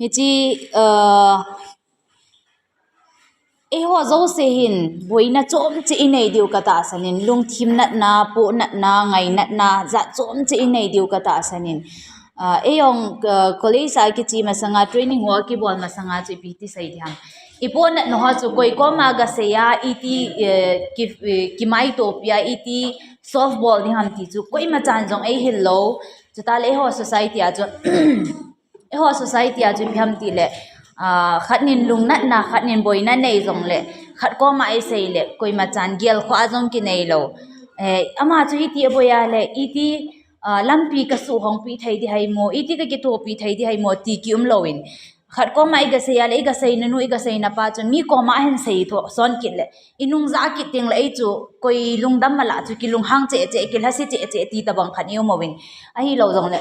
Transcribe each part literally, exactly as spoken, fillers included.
Hiche, uh, eiho jouse hin boina chomcha inei diu katahsan in, lungthim natna, poh natna, ngai natna, jat chomcha inei diu katahsan in. Uh, eijong, uh, college a kiche masanga, training ho kibol masanga chu ipi ti sei diham. Ipoh natna ho chu koi koma gasei a, iti, uh, ki, uh, kimaitopi a, iti solve bol diham ti chu koimachan jong eihil lou. Chuteng le eiho society a chu Eiho society a chu ipi ham tile, ah, khat nin lungnatna, khat nin boina nei jongle, khat koma eisei le, koimachan gelkhoh a jong kinei lou. Eh, ama chu iti aboi a le, iti, ah, lampi kasuhhongpi thei diham, iti kakithopi thei diham, ti kium louvin. Khat koma igasei a le, igasei nanu, igasei napa chun, mi koma ahin sei tho, son kit le, inung ja kit teng le, ei chu, koi lungdam mala chu, kilunghang cheh cheh, kilhase cheh cheh, ti tabang khat ium uvin. Ahilou jongle,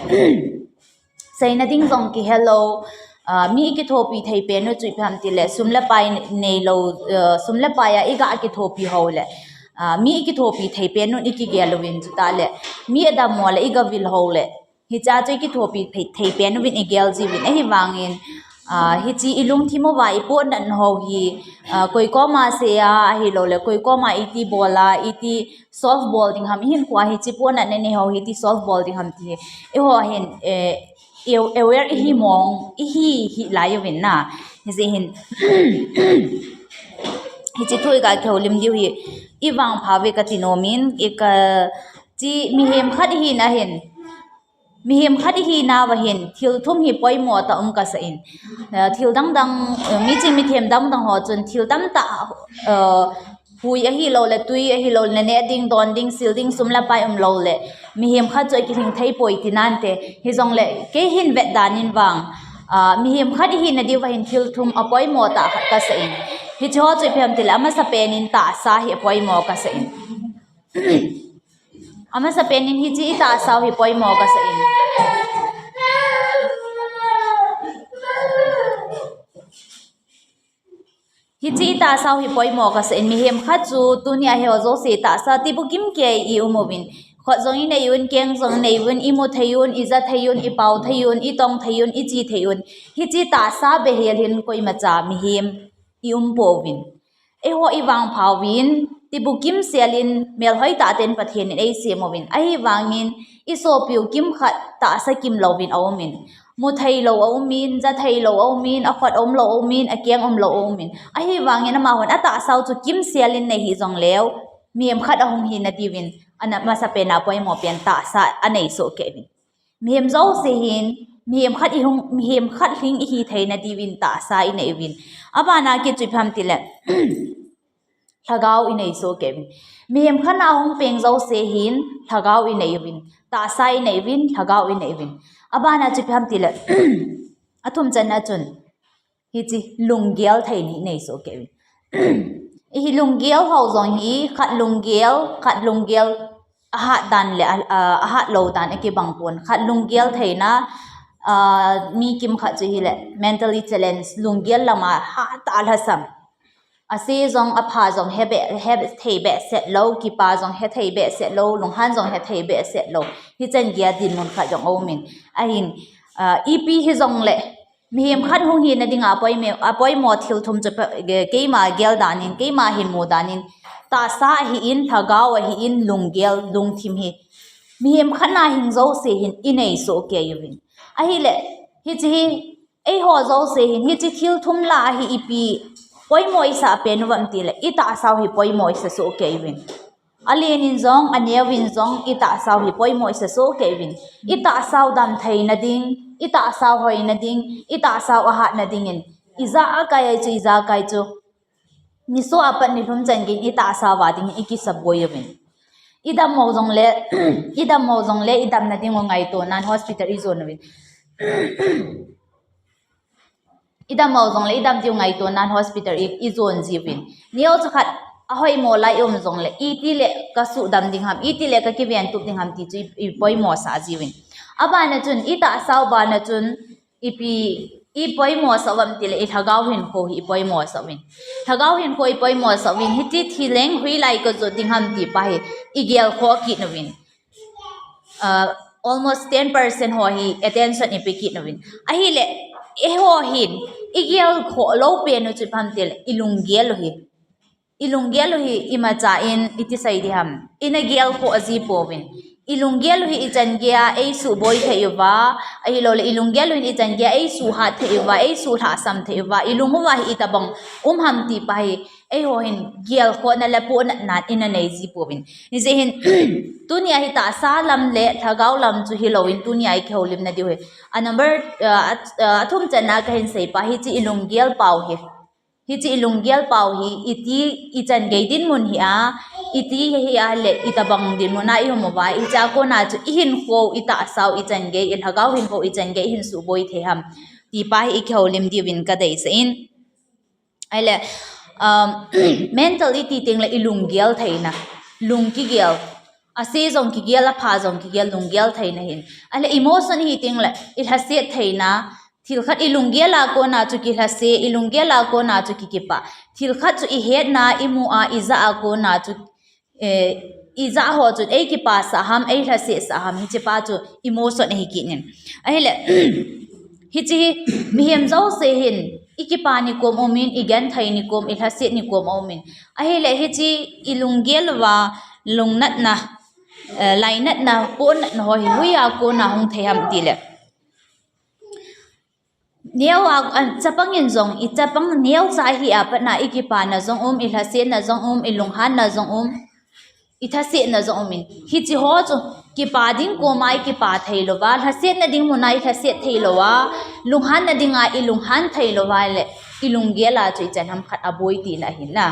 Seina ding jong kihelou, ah, mi ikithopi thei pen u chu ipi ham tile, sum le pai neilou, ah, sum le pai a iga kithopi ho le, ah, mi ikithopi thei pen u ikigel uvin chuteng le, mi adammo le igavil ho le, hiche chu ikithopi thei, thei pen uvin igel jiuvin ahivangin, ah, hiche ilungthim uva ipoh natna ho hi, ah, koi koma sei a, ahilou le, koi koma iti bol a, iti solve bol ding ham, ihinkhoa hiche poh natna nei ho hi iti solve bol ding ham ti hi. Eiho hin, eh, aw-, aware ihi mong, ihi, hi lai uvin na. Hijeh hin, hiche thu iga kihoulim diu hi, ivangpha uve kati nom in, ika, chi mihem khat ihina hin, Mihem khat ihina uva hin, thil thum hi poimo tah um kasa in. Eh, thil dang dang, eh, miching mithem dang dang ho chun, thil tamtah, eh, hui ahilou le, tui ahilou le, neh ding, don ding, sil ding, sum le pai umlou le, mihem khat chu akilhing thei poi ti nante. Hijongle, kei hin vet dan in vang, ah, mihem khat ihina diu uva hin, thil thum apoimo tah khat kasa in. Hiche ho chu ipi ham tile, amasa pen in tahsa hi apoimo kasa in. Amasa pen in hiche itahsa u hi poimo kasa in. Hiche itahsa u hi poimo kasa in, mihem khat chu tunia eiho jouse tahsa tibukim kei ium uvin. Khut jong inei un, keng jong inei un, imu thei un, ija thei un, ipao thei un, itong thei un, iche thei un. Hiche tahsa behseh hin koimacha mihem ium pouvin. Eiho ivangpha uvin, tibukim sel in, melhoi tah tah in Pathen in eisem uvin. Ahivangin, isopiu kimkhat tahsa kimlouvin aumin. Mu theilou aumin, ja theilou aumin, akhut umlou aumin, akeng umlou aumin. Ahivangin, amahon atahsa u chu kimsel in nei hih jongleu, mihem khat ahung hina diuvin, ana masapen a poimo pen tahsa anei soh kei uvin. Mihem jouse hin, mihem khat ihung, mihem khat lhing ihi theina diuvin tahsa inei uvin. Abana kichu ipi ham tile, lhagao inei soh kei uvin. Mihem khat na hung peng jouse hin, lhagao inei uvin. Tahsa inei uvin, lhagao inei uvin. Abana chu ipi ham tile, athum channa chun, hiche lunggel thei ni inei soh kei uvin. Hiche lunggel ho jong hi, khat lunggel, khat lunggel ahat dan le, a, a, ahat lou dan akibang pon. Khat lunggel theina, a, mi kimkhat chu hile, mentally challenge, lunggel lama hatah a lhasam. Ase jong, apha jong, he be, he thei behseh lou, kipa jong, he thei behseh lou, lunghan jong, he thei behseh lou. Hichan gei a dinmun khat jong aumin. Ahin, a, ipi hijongle, Mihem khat hung hina dinga apoimo, apoimo thil thum chu pa, ge, keima gel danin, keima hin mu danin, tahsa ahin, lhagao ahin, lunggel, lungthim hi. Mihem khat na hing jouse hin inei soh kei uvin. Ahile, hiche hi, eiho jouse hin, hiche thil thum lah a hi ipi poimo isah pen uvem tile, itahsa u hi poimo isa soh kei uvin. Alen in jong, aneo in jong, itahsa u hi poimo isa soh kei uvin. Itahsa u damtheina ding, itahsa u hoina ding, itahsa u ahatna dingin. Ijakai chu, ijakai chu. Nisoh a pat nilhum chan geiyin itahsa uva dingin ikisaboi uvin. Idammo jongle, idammo jongle, idamna ding u ngaito nan hospital ijon uvin. Idammo jongle, idam diu ngaito nan hospital i, ijon jiuvin. Neo chu khat ahoimo lai um jongle, itile kasuhdam ding ham, itile kakiventup ding ham ti chu i, ipoimo sah jiuvin. Abana chun, itahsa u bana chun, ipi, ipoimo sah uvem tile, ilhagao hinkho hi ipoimo sah uvin. Lhagao hinkho ipoimo sah uvin, hiti thileng hoilai kajot ding ham ti pa hi, igel khoh kit uvin. Uh, almost ten percent ho hi attention ipe kit uvin. Ahile, Eiho hin, igel khoh lou pen u chu ipi ham tile, ilunggel u hi. Ilunggel u hi imacha in iti sei ding ham. Ina gel khoh ji pouvin. Ilunggel u hi ichan geiya eisuboi thei uva, ahilouleh ilunggel u hin ichan geiya eisuhat thei uva, eisuhlhasam thei uva, ilung uva hi itobang um ham ti pa hi, eiho hin gel khohna le pohnatna ina nei ji pouvin. Hijeh hin, tunia hi tahsa lam le lhagao lam chu hilouvin tunia ikihoulimna diu hi. A number, uh, a, uh, athum channa kahin sei pa hiche ilunggel pau hi. Hiche ilunggel pau hi, iti, ichan gei dinmun hi a, iti hi a le, itobang dinmun a ium uva, hichea kona chu ihinkho, itahsa u ichan gei, ilhagao hinkho ichan gei, ihin suboi thei ham. Ti pa hi ikihoulim diuvin kadeisah in. Ahile, um, mental iti tengle ilunggel theina, lung kigel. Ase jong kigel, apha jong kigel, lunggel theina hin. Ahile emotion ihi tengle, ilhaset theina, thil khat ilunggel a kona chu kilhase, ilunggel a kona chu kikipah. Thil khat chu ihetna, imu a, ija a kona chu, eh, ija ho chu eikipasah ham, eilhasetsah ham, hiche pa chu emotion ahi kit in. Ahile, hiche hi mihem jouse hin, ikipa nikom aumin, igenthei nikom, ilhaset nikom aumin. Ahile, hiche ilunggel uva, lungnatna, eh, lainatna, pohnatna ho hi, hoiya kona hung thei ham tile. Neo a, a, chapang in jong, ichapang neocha hi a patna ikipana jong um, ilhasetna jong um, ilunghanna jong um, ithasetna jong um in. Hiche ho chu kipa ding koma ikipa thei louva, lhasetna ding muna ilhaset thei louva, lunghanna dinga ilunghan thei louva le, ilunggel a chu ichan ham khat aboi tina ahi na.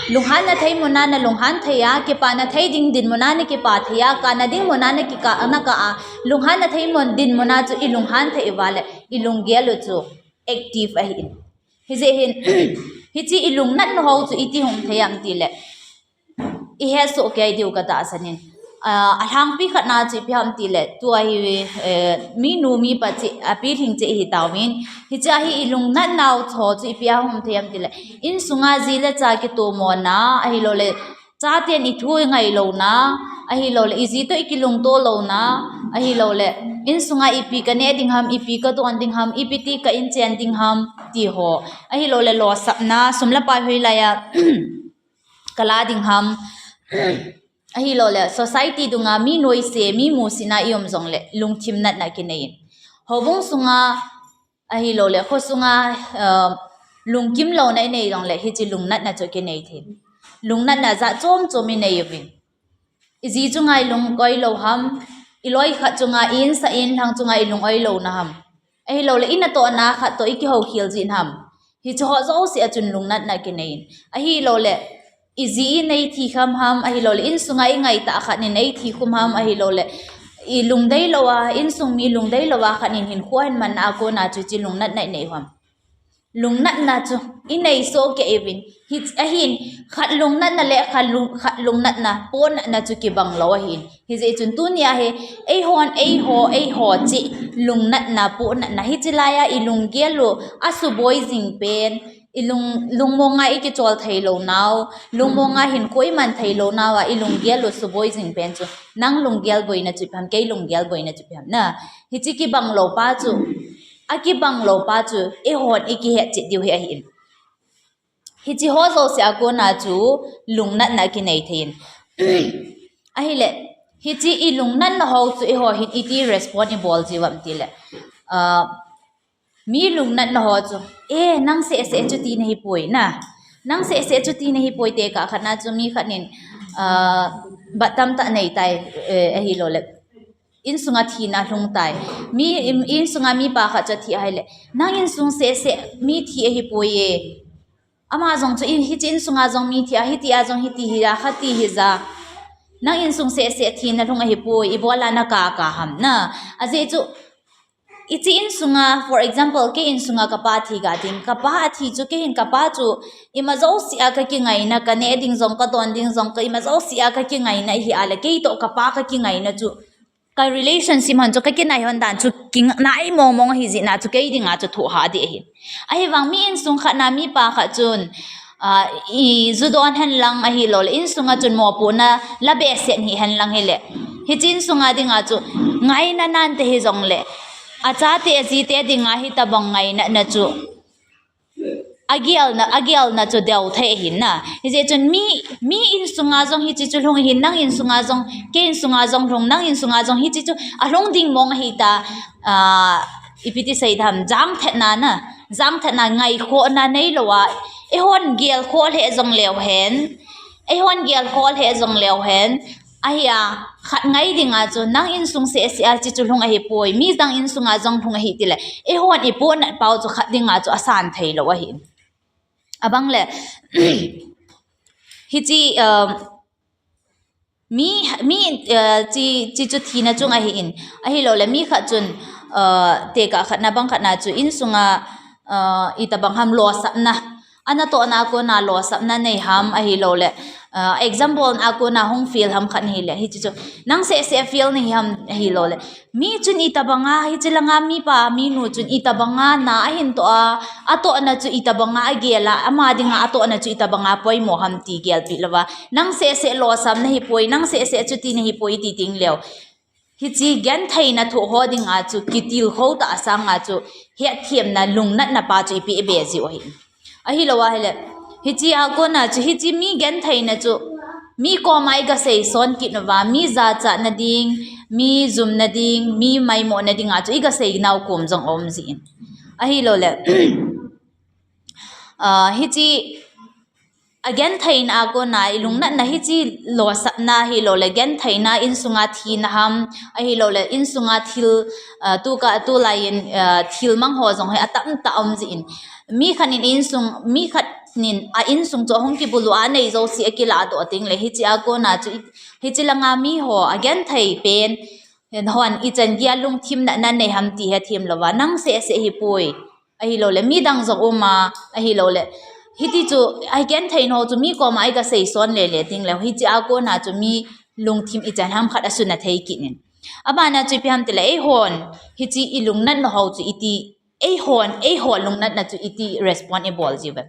Lunghanna thei muna nalunghan thei a, kipana thei ding dinmuna nakipa thei a, kana ding muna nakika, nakah a, lunghanna thei mun dinmuna chu ilunghan thei uva le, ilunggel u chu active ahin. Hijeh hin, hiche ilungnatna ho chu iti hung thei ham tile, ihet soh kei diu katahsan in. Ah, alhangpi khatna chu ipi ham tile, tua hi, eh, minu mipa cheh, apilhing cheh ihi tauvin. Hichea hi ilungnatnau ho chu ipi a hung thei ham tile, insunga ji le cha kitomona, ahilouleh, chaten ithu ingai louna, ahilouleh, iji toh ikilungto louna, ahilouleh, insunga ipi kaneh ding ham, ipi kadon ding ham, ipiti ka inchen ding ham, ti ho. Ahilouleh, losapna, sum le pai hoilaiya kala ding ham. Ahilouleh, society dunga mi noise, mi musitna ium jongle, lungthim natna kinei in. Houbung sunga, ahilouleh, kho sunga, uh, lungkim louna inei jongle, hiche lungnatna chu kinei thei. Lungnatna jat chom chom inei uvin. Iji chunga ilung oi lou ham, iloi khat chunga, i-insah inlhang chunga ilung oi louna ham. Ahilouleh, inatohna khat toh ikihoukhel jin ham. Hiche ho jouse a chun lungnatna kinei in. Ahilouleh, iji in eithi kham ham, ahilouleh, insunga ingaitah khat in eithi khum ham, ahilouleh, ilungdei louva, insung mi lungdei louva khat in hinkho ahin manna a kona chu hiche lungnatna inei u ham. Lungnatna chu inei soh kei uvin. Hi, ahin, khat lungnatna le khat lung, khat lungnatna, pohnatna chu kibang lou ahin. Hijeh chun tunia hi, eihon, eiho, eiho cheh lungnatna, pohnatna, hiche laiya ilunggel u asuboi jing pen, ilung, lungmonga ikichol thei lounau, lungmonga hinkho iman thei lounau a ilunggel u suboi jing pen chu, nang lunggel boina chu ipi ham, kei lunggel boina chu ipi ham na. Hiche kibang lou pa chu, akibang lou pa chu, eihon ikihet chet diu hi ahin. Hiche ho jouse a kona chu lungnatna kinei thei in. Ahile, hiche ilungnatna ho chu eiho hin iti respond ibol jiu ham tile, ah, mi lungnatna ho chu, eh, nang seh seh chu tina hipoi na. Nang seh seh chu tina hipoi, tekah khatna chu mi khat in, ah, bat tamtah nei tai, eh, ahilouleh, insunga thina lhung tai. Mi, in, insunga mipa khat chu athi ahile, nang insung seh seh mi thi ahipoi e. Ama jong chu in, hiche insunga jong mi thi a, hitia jong hiti hija, khati hija. Nang insung seh seh thina lhung ahipoi, ibola nakaka ham na. Ajeh chu, hiche insunga, for example, kei insunga kapa thi ga ding, kapa athi chu, kei hin kapa chu, ima jousea kakingaina, kaneh ding jong, kadon ding jong, ka ima jousea kakingaina, hi ahile, kei toh kapa kakingaina chu, ka relationship hon chu, kakinai hon dan chu, kinai mong mong ahi jeh na chu, kei dinga chu thohhah ding ahin. Ahivang mi insung khat na mipa khat chun, ah, iju don henlang ahilouleh, insunga chun mopohna la behseh hih henlang hile, hiche insunga dinga chu, ngaina nante hijongle, Achate ajite dinga hitabang ngainatna chu agelna, agelna chu deu thei ahin na. Hijeh chun mi, mi insunga jong hiche chu lhung ahin, nang insunga jong, kei insunga jong lhung, nang insunga jong hiche chu alhung ding mong ahita, ah, ipi ti seidam, jangthetna na, jangthetna ngaikhohna neilou a, eihon gelkhoh lheh jongleu hen, eihon gelkhoh lheh jongleu hen, ahia, khat ngai dinga chu, nang insung seh seh a hiche chu lhung ahipoi, midang insunga jong lhung ahi tile, eihon ipohnat pau chu khat dinga chu asan theilou ahin. Abang le, hiche, um, mi, mi, uh, hiche, hiche chu thina chung ahin, ahilou le, mi khat chun, uh, tekah khatna bang khatna chu insunga, uh, itabang ham losapna, anatohna a kona losapna nei ham ahilou le, uh, exam bolna a kona hung fail ham khat hile, hiche chu nang seh seh fail nahi ham ahilou le, mi chun itabanga, hiche langa mipa, minu chun itabanga na ahin toh a, atohna chu itabanga agel a, ama dinga atohna chu itabanga poimo ham ti gelpeh louva, nang seh seh losam nahipoi, nang seh seh chuti nahipoi ti ding leu. Hiche gentheina thoh ho dinga chu kitilkhou tah a sanga chu hetthemna lungnatna pa chu ipeh be jiu ahi. Ahilou ahile, hiche a kona chu hiche mi gentheina chu mi koma iga seison kit uva, mi jachatna ding, mi jumna ding, mi maimohna dinga chu iga seinau kom jong aum jin. Ahilou le, ah, hiche agentheina a kona ilungnatna hiche losapna ahilou le, gentheina insunga thina ham, ahilou le, insunga thil, ah, tuka, tulai in, ah, thil mang ho jong hi atamtah aum jin. Mi khat in insung, mi khat in a insung chu ahung kibulu a anei jouse akiladoh ding le, hiche a kona chu i, hiche langa mi ho agenthei pen, hon ichan geiya lungthim natna nei ham ti hethem louva, nang seh seh hipoi, ahilou le, midang jong uma, ahilou le, hiti chu, agentheina ho chu mi koma iga seison lele ding le, hiche a kona chu mi lungthim ichan ham khat asuna thei kit in. Abana chu ipi ham tile, eihon, hiche ilungnatna ho chu iti, eihon, eiho lungnatna chu iti respond ibol jiu ve.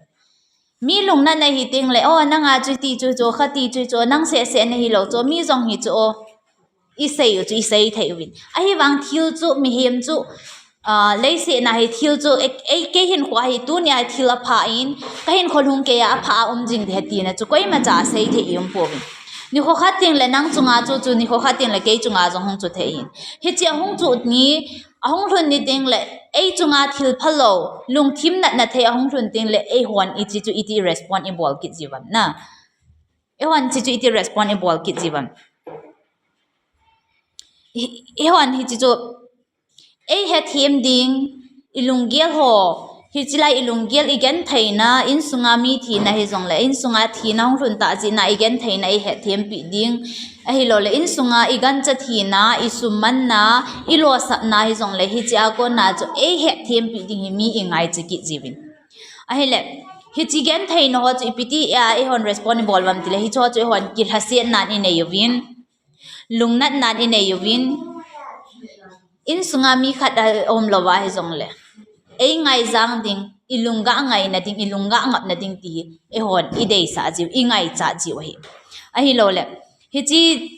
Mi lungnatna hi teng le, o, nanga chu ti chu chu, khati chu chu, nang seh seh nahilou chu, mi jong hi chu, o, isei u chu, isei thei uvin. Ahivang thil chu, mihem chu, ah, leiset na hi thil chu, ei, ei, kei hinkho hi tunia thil apha in, ka hinkho lhung keiya apha a um jing ding ahi tina chu, koimacha asei thei i um pouvin. Nikho khat teng le nang chunga chu chu, nikho khat teng le kei chunga jong hung chu thei in. Hiche ahung chu ni, ahung lhun ni teng le, ei chunga thil phalou, lungthim natna thei ahung lhun teng le, eihon hiche chu iti respond ibol kit jiu vem na. Eihon hiche chu iti respond ibol kit jiu vem. Eihon hiche chu, eihethem ding, ilunggel ho, hiche lai ilunggel igentheina, insunga mi thina hijongle, insunga thina hung lhun tah jeh a igentheina eihethem peh ding. Ahilou le, insunga igancha thina, isummanna, ilosapna hijongle, hiche a kona chu eihethem peh ding hi mi ingaicha kit jiuvin. Ahile, hiche gentheina ho chu ipi tia eihon respond ibol vem tile, hiche ho chu eihon kilhasetnan inei uvin, lungnatnan inei uvin, insunga mi khat aum louva hijongle, eingaijang ding, ilunggah ngaina ding, ilunggah ngapna ding ti hi eihon ideisah jiu, ingaichat jiu ahi. Ahilou le, hiche,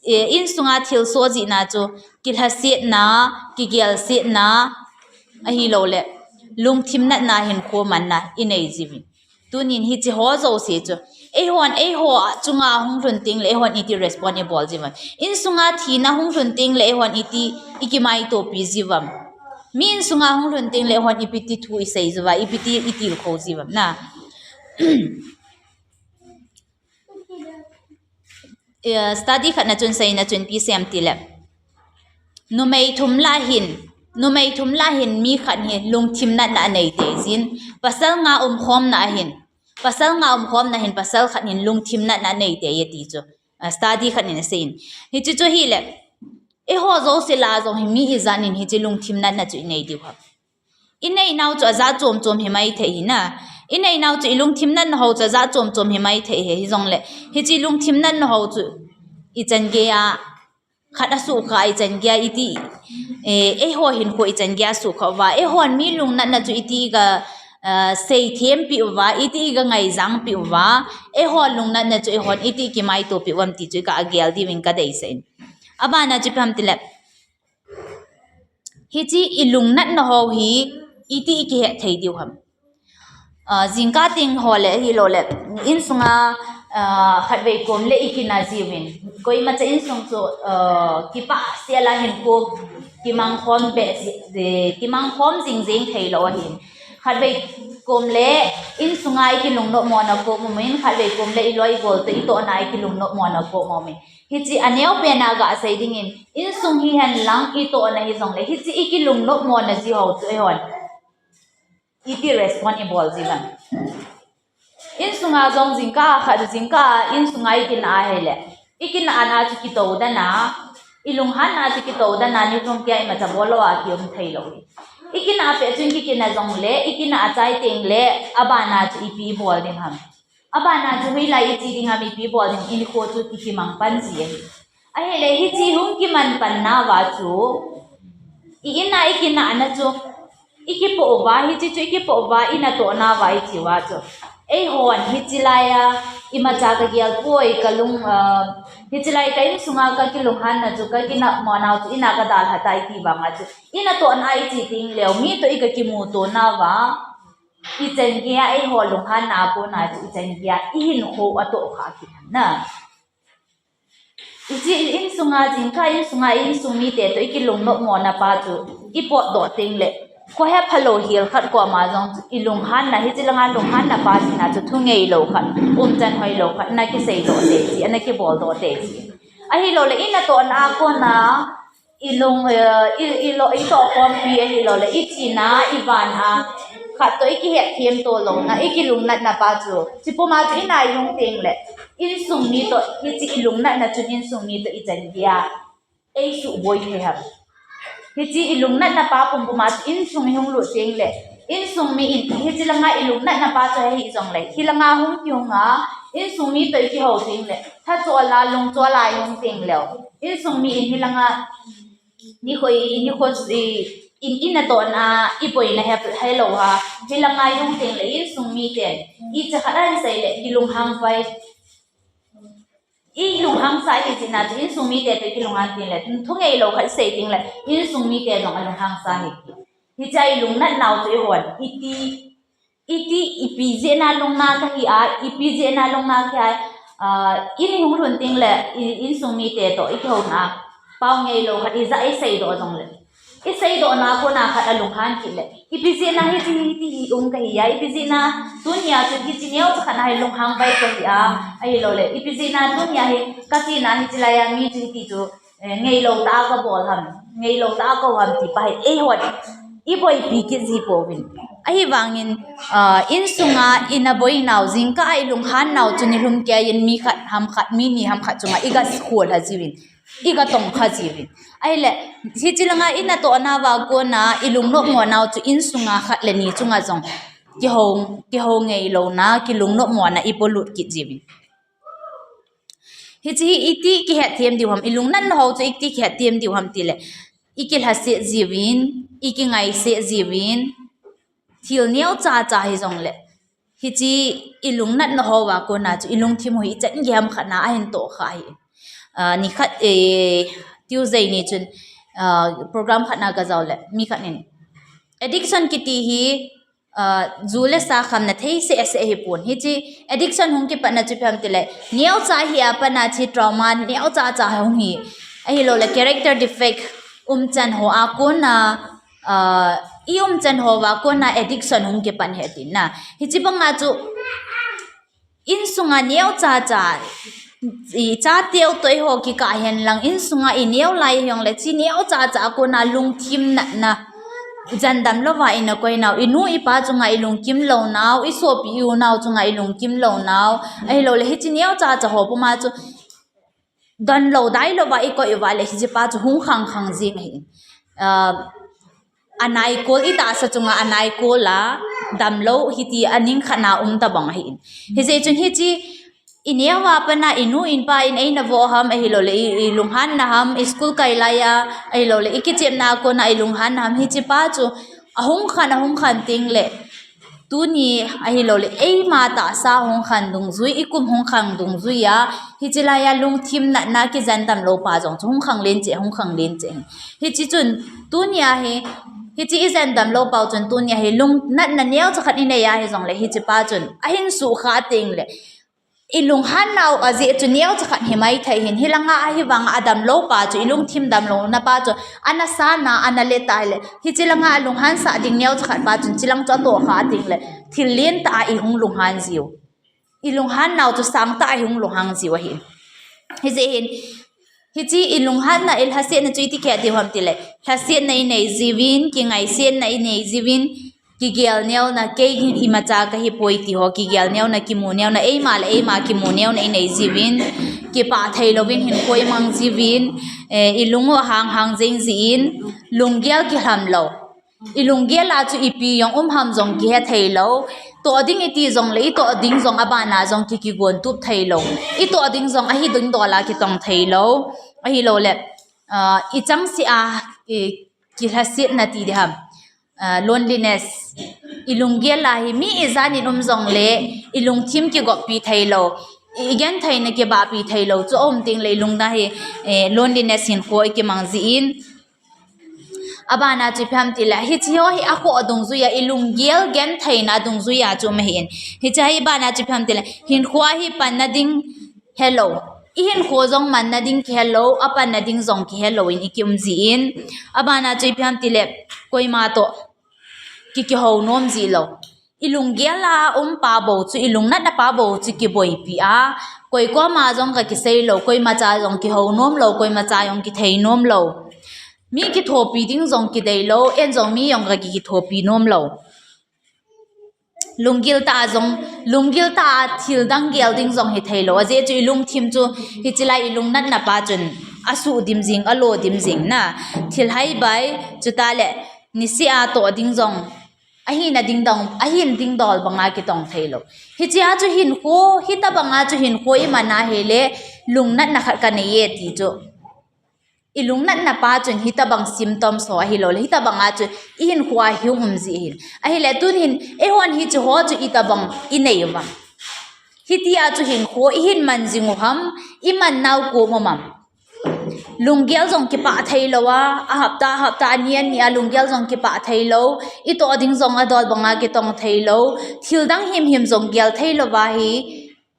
eh, insunga thilsoh jeh a chu, kilhasetna, kigelsetna, ahilou le, lungthim natna, hinkho manna inei jiuvin. Tunin hiche ho jouse chu, eihon, eiho chunga hung lhun teng le, eihon iti respond ibol jiu vem. Insunga thina hung lhun teng le, eihon iti ikimaitopi jiu vem. Mi insunga hung lhun teng le, eihon ipi ti thu isei jiu vem, ipi ti itilkhou jiu vem na. Eh, study khatna chun seina chun ipi asei em tile, numei thum lah hin, numei thum lah hin mi khat hi lungthim natna anei tei jin, pasal nga umkhomna ahin, pasal nga umkhomna hin pasal khat hin lungthim natna anei tei ati chu, ah, study khat in asei in. Hiche chu hile, eiho jouse lah a jong hi mi ijat in hiche lungthim natna chu inei diu ham. Inei nau chu ajat chom chom himai thei hi na. Inei nau chu ilungthim natna ho chu ajat chom chom himai thei hi, hijongle, hiche lungthim natna ho chu ichan geiya khat asukha, ichan geiya iti, eh, eiho hinkho ichan geiya asukha uva, eihon mi lungnatna chu iti iga, ah, seithempeh uva, iti iga ngaijangpeh uva, eiho lungnatna chu eihon iti ikimaitopeh uvem ti chu iga gel diuvin kadeisah in. Abana chu ipi ham tile, Hiche i lungnatna ho hi iti i kihet thei diu ham. Ah, jingkah teng ho le hilou le, insunga, ah, khatvei kom le i kina jiuvin. Koimacha insung chu, ah, kipah sela hin ko kimang khom be, kimang khom jing jing thei lou ahin. Khatvei kom le insunga i kilungnop mona kom umin, khatvei kom le i loi i gol toh i tohna i kilungnop mona kom umin. Hiche aneo pena ga sei dingin, insung hihen lang i tohna hijong le, hiche i kilungnop mona ji ho chu eihon iti respond i bol ji ham. Insunga jong jingkah khat, jingkah insunga i kina ahile, i kina ana chu kitou dana, i lunghanna chu kitou dana, ni thum kia imacha bol lou a kium thei lou hi. I kina pet chun kikina jong le, i kina achai teng le, abana chu ipi bol ding ham. Abana chu hoilai i che ding ham, ipi bol ding, i nikho chu kikimang pan ji ahi. Ahile hiche hung kimang pan nauva chu, i ina i kina ana chu, i kipoh uva, hiche chu i kipoh uva, i natoh nauva i che uva chu. Eihon hiche laiya, imacha ka gel poi, ka lung, ah, hiche lai ka insunga ka kilunghanna chu, ka kinap mo nau chu, ina ka dalha tai ti vanga chu. I natohna i che teng leu, mi toh i ka kimuto nauva. I chan geiya eiho lunghanna a kona chu i chan geiya i hinkho atoh kha kit na. Hiche insunga jingkah insunga insung mite toh i kilungnop mona pa chu i potdoh teng le, kho hepha lou hel khat koma jong chu i lunghanna, hiche langa lunghanna pa china chu thu ngeilou khat, umchan hoilou khat, na kiseidoh tei ji, ana kiboldoh tei ji. Ahilou le, i natohna a kona, i lung, eh, i, i lo, i tohkhompi ahilou le, i chena, i vana, khat toh i kihetthem to louna, i kilungnatna pa chu. Hiche puma chu i nai lhung teng le, insung mi toh, hiche i lungnatna chun insung mi toh i chan geiya ei suboi thei ham. Hiche i lungnatna pa pumpuma chu insung i hung lut teng le, insung mi in, hiche langa i lungnatna pa chu hijong le, hilanga hung kihunga, insung mi toh i kihou teng le, tha chol a, lung chol a i hung teng leu, insung mi in hilanga, nikho i, nikho i, in, i natohna, i boina he, helou ha, hilanga i hung teng le, insung miten, i cha khat ahin sei le, kilunghang vai. I lunghang sa i chena chu insung mite toh i kilunghang teng le, thu ngeilou khat i sei teng le, insung mite jong alunghang sa hi. Hiche i lungnat nau chu eihon, iti, iti, ipi jeh a lungna kahi a, ipi jeh a lungna kahi a, ah, i ni hung lhun teng le, i, insung mite toh i kihouna, pao ngeilou khat i ja i seidoh jong le. I seidohna kona khat alunghan kit le, ipi jeh a hiche hi, hiti hi um kahi a, ipi jeh a tunia chu hiche neocha khat a hi lunghang vai kahi a, ahilou le, ipi jeh a tunia hi ka chena hiche laiya mi chu hiti chu, eh, ngeilou tah a ka bol ham, ngeilou tah a ka um ham ti pa hi eihon i boipi kit ji pouvin. Ahivangin, ah, insunga i naboi nau, jingkah a i lunghan nau chu nilhum keiyin mi khat ham khat, mi ni ham khat chunga i ga khol ha jiuvin. I ga tong kha jiuvin. Ahile, hiche langa i natohna uva kona i lungnop mo nau chu insunga khat le ni chunga jong kihou, kihou ngeilouna, kilungnop mona i polut kit jiuvin. Hiche hi iti kihetthem diu ham, i lungnatna ho chu iti kihetthem diu ham tile, i kilhaset jiuvin, i kingaiset jiuvin, thil neocha cha hijong le, hiche i lungnatna ho uva kona chu i lungthim u hi i chan gei ham khat na ahin toh kha hi. Ah, nikhat, eh, Tuesday ni chun, ah, program khat na ka jao le, mi khat in, addiction kiti hi, ah, ju le sa khamna thei seh seh hi pon. Hiche addiction hung kipatna chu ipi ham tile, neocha hi a pat na hiche trauma neocha cha hung hi. Ahilou le character defect umchan ho a kona, ah, i umchan ho uva kona addiction hung kipan hi tina. Hiche banga chu insunga neocha cha, i chateu toh eiho kikah hen lang, insunga i neo lai hijong le, hiche neocha cha a kona lungthim natna, jan damlouva i na koi nau, i nu i pa chunga i lungkim lou nau, i sopi i u nau chunga i lungkim lou nau, ahilou le hiche neocha cha ho puma chu, donlou dailouva i koi uva le, hiche pa chu hung khang khang jing ahi. Ah, anaikol i tahsa chunga anaikol a, damlou hiti aning khat na um tabang ahi. Hijeh chun hiche, i neo a pat na, i nu in pa in eina vo ham, ahilou le i, i lunghanna ham, i school kai laiya, ahilou le i kichepna a kona i lunghanna ham, hiche pa chu ahung khan, ahung khan teng le, Tuni ahilou le, eima tahsa hung khang dungjui, i kum hung khang dungjui a, hichi laiya lungthim natna kijen damlou pa jong chu hung khang len cheh, hung khang len cheh. Hichi chun, tuni a hi, hichi i jen damlou pau chun tuni a hi lung natna neocha khat i nei a hijongle, hichi pa chun ahin sukha teng le, i lunghan nau ajeh chu neocha khat hi maithei hin, hilanga ahivang a damlou pa chu, i lungthim damlouna pa chu, ana sana, ana le ta le, hichi langa a lunghan sah ding neocha khat pa chun, chilang chu atoh kha teng le, thil lentah a i hung lunghan jiu. I lunghan nau chu sangtah a i hung lunghan jiu ahi. Hijeh hin, hichi i lunghanna, i lhasetna chu iti khe diu ham tile, lhasetna i nei jiuvin, kingaisetna i nei jiuvin, kigel neona, kei imacha kahi poi ti ho, kigel neona, kimu neona, eima le eima kimu neona i nei jiuvin, kipah thei louvin hinkho i mang jiuvin, eh, i lung u ahang hang jeng jin, lunggel kilham lou. I lunggel a chu ipi jong um ham jong kihe thei lou. Toh ding i ti jongle, i toh ding jong abana jong ki, kigon tup thei lou. I toh ding jong ahi ding dol a kitong thei lou. Ahilou le, ah, i chang si a, i, kilhasetna ti diham. Ah, loneliness. I lunggel a hi mi ijanin um jongle, i lungthim kigoppi thei lou. I, i gentheina kibahpi thei lou. Chu um teng le i lungna hi, eh, loneliness hinkho i kimang jin. Abana chu ipi ham tile, hichi ho hi akhoh dungjui a, i lunggel gentheina dungjui a chu um ahin. Hichi hi abana chu ipi ham tile, hinkho hi panna ding helou. I hinkho jong manna ding kihelou, apanna ding jong kihelou in i ki um jin. Abana chu ipi ham tile, koima toh ki, kihou nom ji lou. I lunggel a um pa bou chu, i lungnatna pa bou chu kiboipi a, koi koma jong ka kisei lou, koimacha jong kihou nom lou, koimacha jong kithei nom lou. Mi kithopi ding jong kidei lou, en jong mi jong ka ki, kithopi nom lou. Lunggil tah a jong, lunggil tah a thil dang gel ding jong hi thei lou. Ajeh chu i lungthim chu, hichi lai i lungnatna pa chun asuh dim jing, alo dim jing na. Thil haibai, chuta le, niseh a toh ding jong, ahina ding dang, ahin ding dol banga kitong thei lou. Hichi a chu hinkho, hitabanga chu hinkho i man a hile, lungnatna khat ka nei e ti chu. I lungnatna pa chun hitabang symptoms ho ahilou le, hitabanga chu i hinkho a hi um ji hin. Ahile tun hin, eihon hichi ho chu itabang i nei uvem. Hiti a chu hinkho i hin man jing u ham, i man nau kom um am. Lunggel jong kipah thei lou a, a hapta, hapta ani ani a lunggel jong kipah thei lou, i toh ding jong adol banga kitong thei lou, thil dang himhim jong gel thei lou va hi,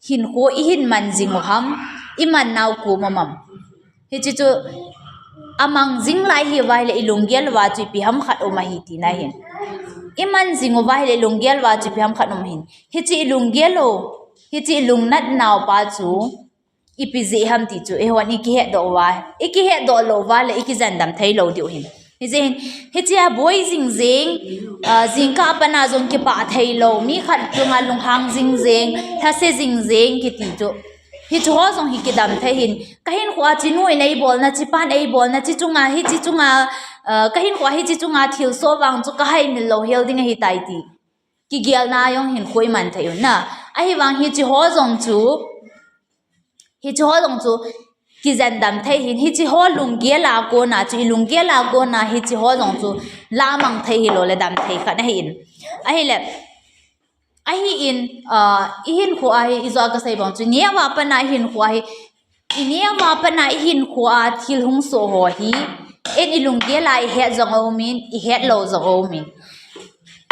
hinkho i hin man jing u ham, i man nau kom um am. Hichi chu amang jing lai hi uva hile i lunggel uva chu ipi ham khat um ahi tina hin. I man jing uva hile i lunggel uva chu ipi ham khat um hin. Hichi i lunggel u, hichi i lungnat nau pa chu ipi jeh ham ti chu eihon i kihetdoh uva, i kihetdoh lou uva le i kijen dam thei lou diu hin. Hijeh hin, hichia boi jing jeng, ah, jingkah a pat a jong kipah thei lou, mi khat chunga lunghang jing jeng, lhase jing jeng kiti chu. Hichu ho jong hi kidam thei hin, ka hinkhoa chi nu in eibolna, chi pan eibolna, chi chunga, hichi chunga, ah, ka hinkhoa hichi chunga thilsoh vang chu ka haimil louhel ding ahitai ti kigelna jong hinkho i man thei u na. Ahivang hichi ho jong chu, hichi ho jong chu kijen dam thei hin, hichi ho lunggel a kona chu, i lunggel a kona hichi ho jong chu lamang thei hilou le dam thei khat ahi in. Ahile, ahi in, ah, i hinkhoa hi, i jo a ka sei bang chu, neo a pat a i hinkhoa hi, i neo a pat a i hinkhoa thil hung soh ho hi, in i lunggel a i het jong aum in, i het lou jong aum in.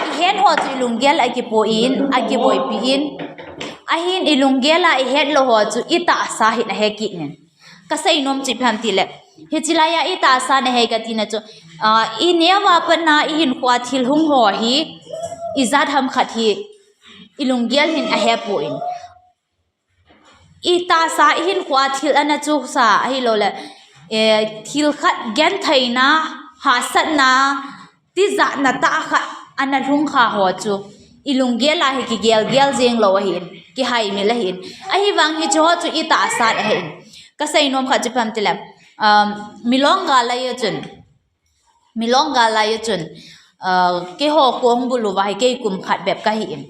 I het ho chu i lunggel a kipo in, a kiboipi in. Ahin i lunggel a i het lou ho chu i tahsa hin ahe kit in. Ka sei nom chu ipi ham tile, hichi laiya i tahsa na he ka tina chu, ah, i neo a pat a i hinkhoa thil hung ho hi, ijat ham khat hi, i lunggel hin ahe poi. I tahsa, i hinkhoa thil ana chusa ahilou le, eh, thil khat gentheina, hahsatna, tijatna tah khat ana lhung kha ho chu, i lunggel a hi kigelgel jeng lou ahin, kihaimil ahin. Ahivang hichi ho chu i tahsa ahin. Ka sei nom khat chu ipi ham tile, um, milong gal lai a chun, milong gal lai a chun, ah, keiho kong bul uva hi kei kum khat bep ka hi in.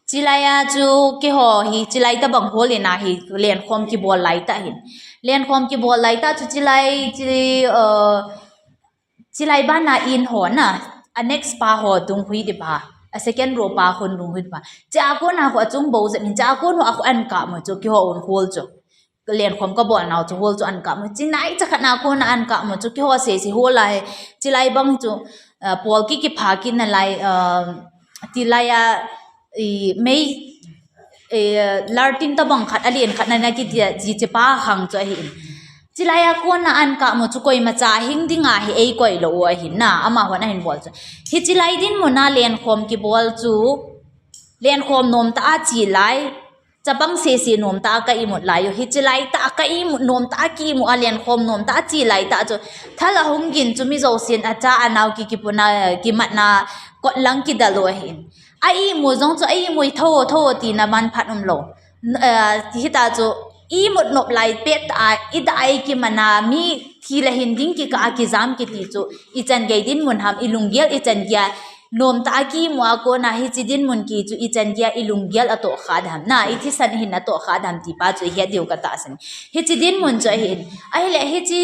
Chi laiya chu keiho hi, chi lai tabang hol in ahi, lenkhom kibol lai tah hin. Lenkhom kibol lai tah chu chi lai, chi, ah, chi lai bana in ho na, a next pa ho dung hui di ba. A second row pa khun lunghut pa. Chea kona khu achung bou jep in, chea kon khu akhu an kap mo chu, keiho un hol chu. Lenkhom kabol nau chu hol chu an kap mo. Chi nai cha khat na kona an kap mo chu, keiho sese hol a hi. Chilai bang chu, uh, pol ki kipha kit nalai, uh, tilai a, i, mei, eh, lartin tabang khat, alen khat na na kiti a, chi, chi pa khang chu ahi in. Chilai a kona an kap mo chu koimacha hing dinga hi eikoi lou u ahi na, amahon ahin bol chu. Hichilai dinmun a lenkhom kibol chu, lenkhom nomtah a chi lai, chapang sese nomtah a ka imut lai u. Hichilai tah a ka imut nomtah a ki imut a lenkhom nomtah a chi lai tah chu, thal ahung gin chu mi jousen acha anao ki kipuna, kimatna kot lang kidel u ahi in. A imu jong chu a imu i tho, tho tina manphat umlou. N-, eh, hita chu imut nop lai pet a, i da ai kimana mi thi le hin ding kikah a kijam kiti chu, ichan gei dinmun ham, ilunggel ichan gei a, nomtah a kimu a kona hichi dinmun ki chu ichan gei a ilunggel atoh kha dem na, ithisan hin atoh kha dem ti pa chu ihet diu katahsan. Hichi dinmun chu ahi in. Ahile hichi,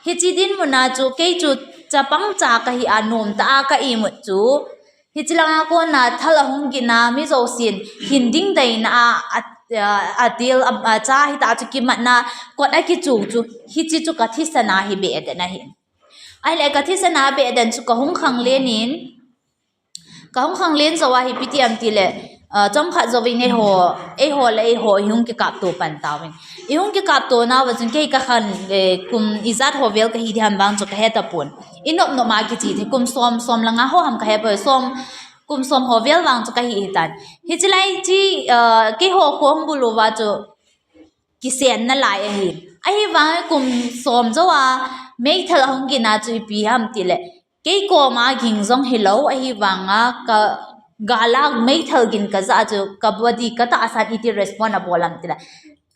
hichi dinmun a chu kei chu chapang cha kahi a nomtah a ka imut chu, hichi langa kona thal ahung gin a mi jousen hin ding deina a, a, a, atil, a, acha hita chu kimatna kot a kichu chu, hichi chu kathisan a hi beh den ahi. Ahile kathisan a beh den chu kahung khanglen in, kahung khanglen jou a hi ipi ti ham tile, uh, chomkhat jouvin eiho, eiho le eiho ihung kikapto pan tauvin. Ihung kikapto nauva chun kei kakhan, eh, kum ijat ho vel kahi diham vang chu kahe tapon. Inop nop ma kichi thei, kum som, som le nga ho ham kahe poi, som, kum som ho vel vang chu kahi hitan. Hichilai chi, uh, keiho khom bul uva chu kisen nalai ahi. Ahivang kum som jou a meithal ahung gin a chu ipi ham tile, kei koma ging jong hilou, ahivanga ka gal a meithal gin kaja chu ka body katahsan iti respond abol ham tile,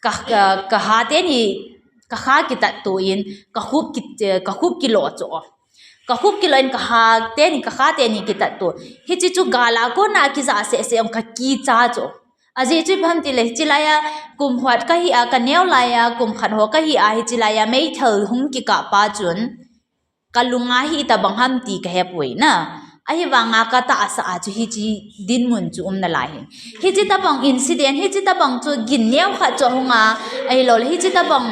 ka, ka, ka ha teni, ka kha kitatto in, ka khup ki, ka khup kilo chu. Ka khup kilo in ka ha teni, ka kha teni kitatto. Hichi chu gal a kona kija seh seh ong kakicha chu. Ajeh chu ipi ham tile, hichilai a kum khat kahi a, kaneo lai a kum khat ho kahi a, hichilai a meithal hung kikah pa chun, kalunga hi itobang ham ti kahepoi na. Ahivanga katahsa a chu hichi dinmun chu um nalai hin. Hichi tobang incident, hichi tobang chu gin neo khat chu ahung a, ahilouleh hichi tobang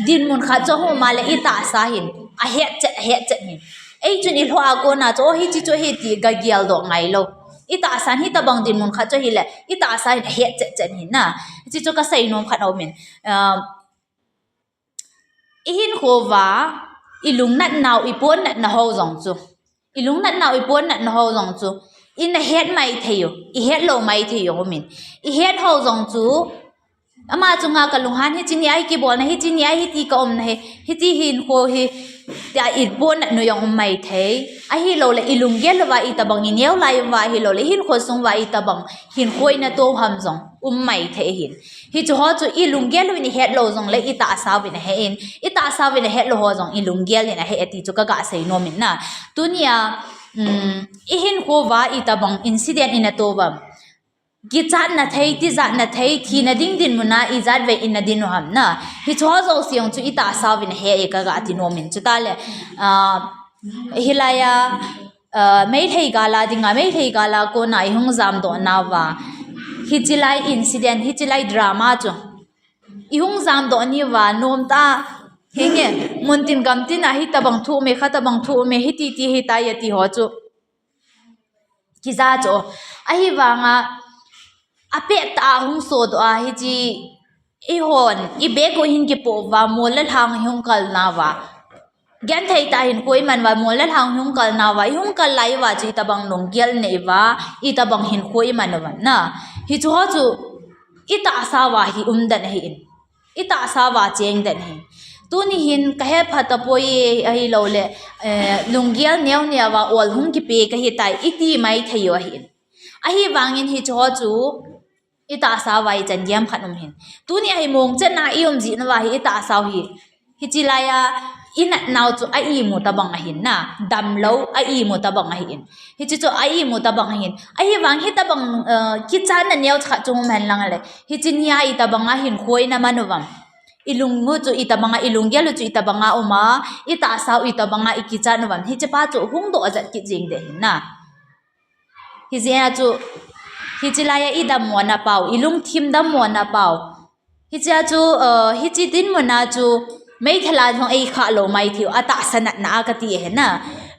dinmun khat chu ahung um a le itahsa hin ahetchet, ahetchet hin. Eichun ilhoh a kona chu, o, hichi chu hiti gageldoh ngailou. Itahsan hitobang dinmun khat chu ahile, itahsa hin ahetchet chet hin na. Hichi chu kaseinom khat aumin. Um, ihinkhouva, ilungnatnau, iponnatna ho jong chu. Ilungnatnau, iponnatna ho jong chu. Inahet maithei u, ihetlou maithei u aumin. Ihet ho jong chu, ama chunga kalunghan hichi nia hi kibolna, hichi nia hiti kaumna hi, hiti hinkho hi, tia iponnatnu jong um maithei. Ahilouleh ilunggel uva itobang ineo lai uva, ahilouleh ihinkho sung uva itobang hinkho inato ham jong um maithei hin. Hichu ho chu ilunggel uvin ihetlou jongle itahsa uvin ahe in, itahsa uvin ahetlou ho jong ilunggel in ahe ti chu kaga seinom in na. Tunia, um, ihinkhouva itobang incident inato uvam. Kichatna thei, tijatna thei, thina ding dinmun a ijatvei ina din u ham na. Hichu ho jouse jong chu itahsa uvin ahe e kaga tinom in. Chutale, ah, hilai a, ah, Meitei gal a dinga, Meitei gal a kona ihung jamdoh nauva, hichilai incident, hichilai drama chu ihung jamdoh nauva, nomtah a, henge, muntin gamtin a hitobang thu ume, khatobang thu ume, hiti ti hitai ati ho chu kija chu. Ahivanga, apettah a hung sodoh a, hichi ihon, ibag u hin kipoh uva, mol le lhang ihung kal nauva. Genthei tah a hinkho iman uva, mol le lhang ihung kal nauva, ihung kal lai uva chu itobang lunggel inei uva, itobang hinkho iman uva na. Hichu ho chu itahsa uva hi um den ahi in. Itahsa uva cheng den ahi. Tuni hin kahe phatapoi ahilouleh, eh, lunggel neo neo uva ol hung kipe kahitai iti maithei u ahi in. Ahivangin hichu ho chu itahsa uva ichan gei ham khat um hin. Tunia hi mongchetna ium jeh nauva hi itahsa u hi. Hichilai a inatnau chu a-imu tobang ahin na. Damlou a-imu tobang ahi in. Hichi chu a-imu tobang ahin. Ahivang hitobang, eh, kichatna neo khat chu um hen lang le. Hichi nia itobang a hinkho inaman uvam. Ilung u chu itobang a, ilunggel u chu itobang a um a, itahsa u itobang a ikichat uvam. Hichi pa chu hung doh jat kit jeng ding ahin na. Hijeh a chu, hiche laiya i dammona pau, i lungthim dammona pau. Hichea chu, uh, hiche dinmuna chu, meithal a jong ei khah lou maithei u, atahsa natna a kati ahi na.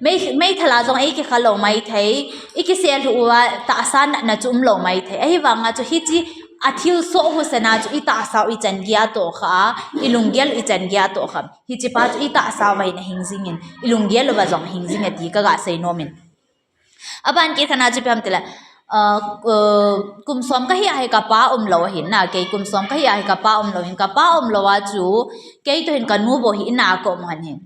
Mei, meithal a jong ei kikhah lou maithei, i kiselhuh uva tahsa natna chu umlou maithei. Ahivanga chu hiche a thilsoh husa na chu i tahsa u i chan geiya tohkhah a, i lunggel u i chan geiya tohkhah. Hiche pa chu i tahsa uva hin ahing jingin, i lunggel uva jong ahing jing e ti kaga sei nomin. Aban kit khat na chu ipi ham tile, uh, uh, kum som kahi a hi kapa umlou ahin na, kei kum som kahi a hi kapa umlou ahin, kapa umlou a chu, kei toh hin kanu bou hi in a ka um u ahin.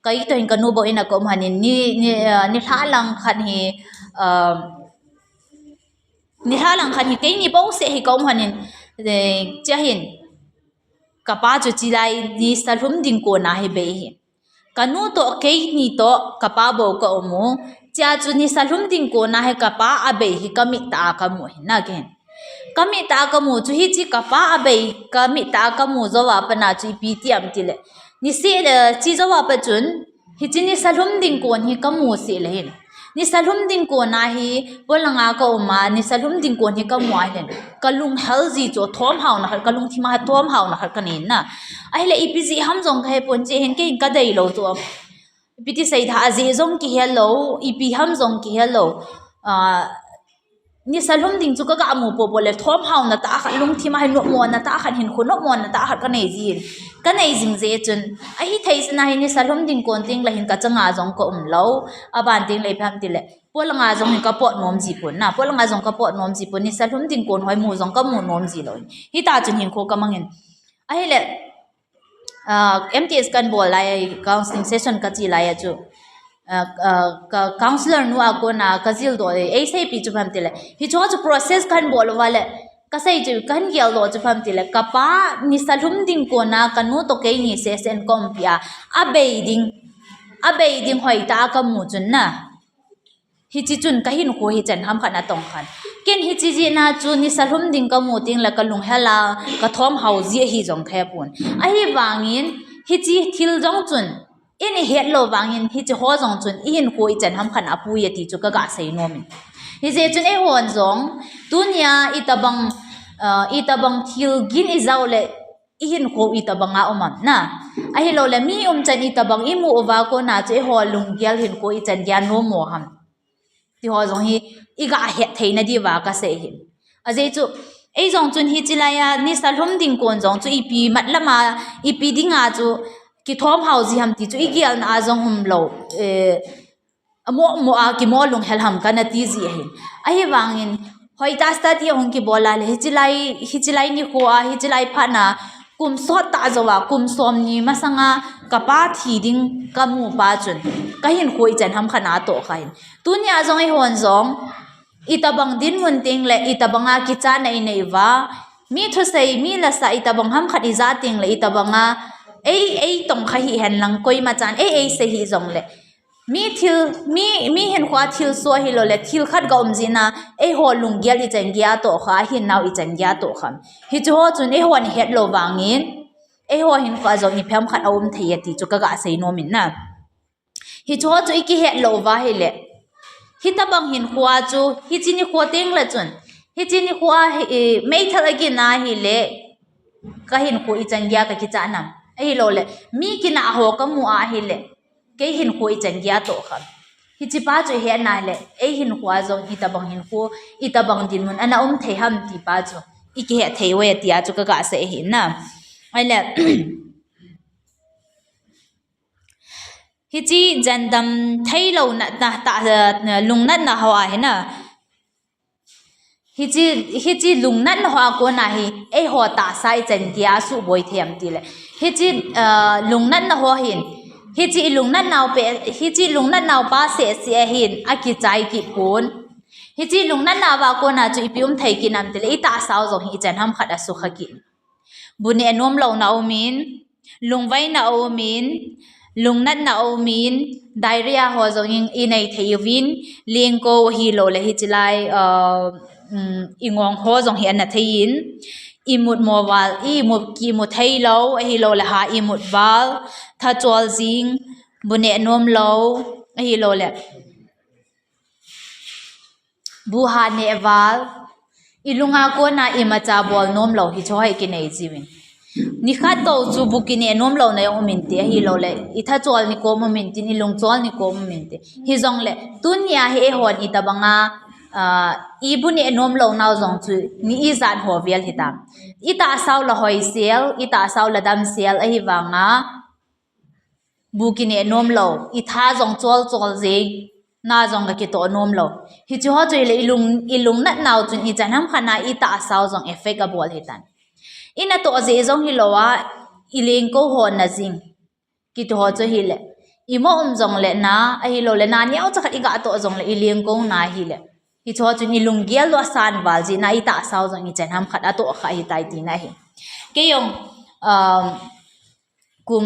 Kei toh hin kanu bou in a ka um u ahin, ni, ni, uh, nilhah lang khat hi, uh, nilhah lang khat hi, keini bouseh hi ka um u ahin, eh, chea hin, kapa chu chulai nisa lhum ding kona hi abei ahi. Kanu toh keini toh kapa bou ka um u. Chea chu nisa lhum ding kona hi kapa abei hi kamit tah a kamu ahi na kei hin. Kamit tah a kamu chu hiche kapa abei kamit tah a kamu jouva pat na chu ipi ti ham tile, niseh le, che jouva pat chun, hiche nisa lhum ding kon hi kamu seh le hin, nisa lhum ding kona hi, polanga ka um a, nisa lhum ding kon hi kamu a hin, kalunghel ji chu, thomhauna khat, kalungthim a thomhauna khat kanei na. Ahile ipi jeh ham jong kahepon, chea hin kei hin kadeilou chu, ipi ti seida, ajeh jong kihelou, ipi ham jong kihelou. Ah, nisa lhum ding chu kaga mu popo le, thomhauna tah khat, lungthim a hin nopmona tah khat, hinkho nopmona tah khat kanei jin. Kanei jing jeh chun, ahithei chun ahi, nisa lhum ding kon tengle hin kachanga jong ka umlou. Aban tengle ipi ham tile, polanga jong hin kapot nom ji pon na, polanga jong kapot nom ji pon, nisa lhum ding kon ho hi mu jong kamu nom ji lou. Hita chun hinkho kamangin. Ahile, uh, M T S kan bol lai, counseling session kache laiya chu, uh, uh, ka counselor nu a kona kajildoh le, eiseipi chu ipi ham tile, hicheho chu process kan bol uva le, kasei chu kan geldoh chu ipi ham tile, kapa nisa lhum ding kona kanu toh keini seh seh in ka umpi a, abei ding, abei ding hoitah a kamu chun na, hiche chun kahinkho hi ichan ham khat na tongkhan. Ken hiche jeh na chu nisa lhum ding kamu tengle kalunghel a, kathomhao ji ahi jong kahepon. Ahivangin, hiche thil jong chun, in ihet lou vangin, hicheho jong chun ihinkho ichan ham khat na apui e ti chu kaga sei nomin. Hijeh chun eihon jong, tunia itobang, uh, itobang thil gin ijao le, ihinkho itobanga um ham na. Ahiloule mi umchan itobang imu uva kona chu eiho lunggel hinkho ichan geiya nommo ham, tiho jong hi iga hetthei na diuva kasei ahi. Ajeh chu, eijong chun hiche laiya nisa lhum ding kon jong chu ipi matlam a, ipi dinga chu kithomhao ji ham ti chu igelna a jong umlou. Eh, amo mo a kimo lunghel ham kana ti ji ahin. Ahivangin, hoitah study ahung kibol a le, hiche lai, hiche lai nikho a, hiche lai phat na, kum sottah jouva, kum somni masanga kapa thi ding kamu pa chun, kahinkho ichan ham khat na atohkha ahin. Tunia jong eihon jong, itobang dinmun tengle, itobanga kichatna inei uva, mi thusei, mi lasah itobang ham khat ija tengle, itobanga ei, eitongkha hihen lang, koimachan ei, eisei hih jongle, mi thil, mi, mi hinkhoa thilsoh ahiloule, thil khat ga um jeh na, eiho lunggel ichan geiya atohkha, ahinnau ichan geiya atohkha. Hicheho chun eihon ihet lou vangin, eiho hinkhoa jong ipi ham khat aum thei e ti chu kaga sei nomin na. Hicheho chu ikihet lou uva ahile, hitobang hinkhoa chu, hiche nikho tengle chun, hiche nikhoa hi, eh, meithal agin ahile, kahinkho ichan geiya kakichat nam. Ahiloule, mi kinah ho kamu a ahile, kei hinkho ichan geiya atohkha. Hichepa chu ihetna ahile, eihinkhoa jong itobang hinkho, itobang dinmun ana um thei ham tipa chu ikihet thei uve tia chu kaga sei ahi na. Ahile, hiche jandam theilou natna, ta, eh, lungnatna ho ahi na. Hiche, hiche lungnatna ho a kona hi, eiho tahsa ichan geiya asuhboi thei ham tile, hiche, ah, lungnatna ho hin, hiche ilungnatnau pe, hiche ilungnatnau pa seh seh a hin akichai kit pon. Hiche ilungnatnau a kona chu ipi um thei kit nam tile, itahsau jong hi ichan ham khat asukha kit. Bu neh nomlouna aumin, lungvaina aumin, lungnatna aumin, diarrhea ho jong in, inei thei uvin, lengkou ahiloule hiche lai, ah, um, ingong ho jong hi ana thei in, imut mo val, imut, kimu theilou, ahiloule ha imut val, thachol jing, bu neh nomlou, ahiloule. Bu ha neh val, i lunga kona imacha bol nom lou, hicho hi kinei jiuvin. Nikhat tou chu bu kineh nom louna jong um inte, ahilouleh i tha chol ni kom um inte, i lung chol ni kom um inte. Hijongle, tunia hi eihon itobanga, ah, i bu neh nom lounau jong chu ni ijat ho vel hitam. I tahsau la hoisel, i tahsau la damsel, ahivanga bu kineh nom lou, i tha jong chol chol jeng, na jong ga kitoh nom lou. Hiche ho chu hile i lung, i lungnatnau chun ichan ham khat na i tahsau jong effect abol hitan. I natoh jeh jong hilou a, i lengkou ho na jing. Kiti ho chu hile, i mo um jongle na, ahilouleh na neocha khat i ga toh jongle i lengkou na hile, hiche ho chun i lunggel u asan val jeh na i tahsau jong ichan ham khat atoh kha hitai tina ahi. Kei jong, um, kum,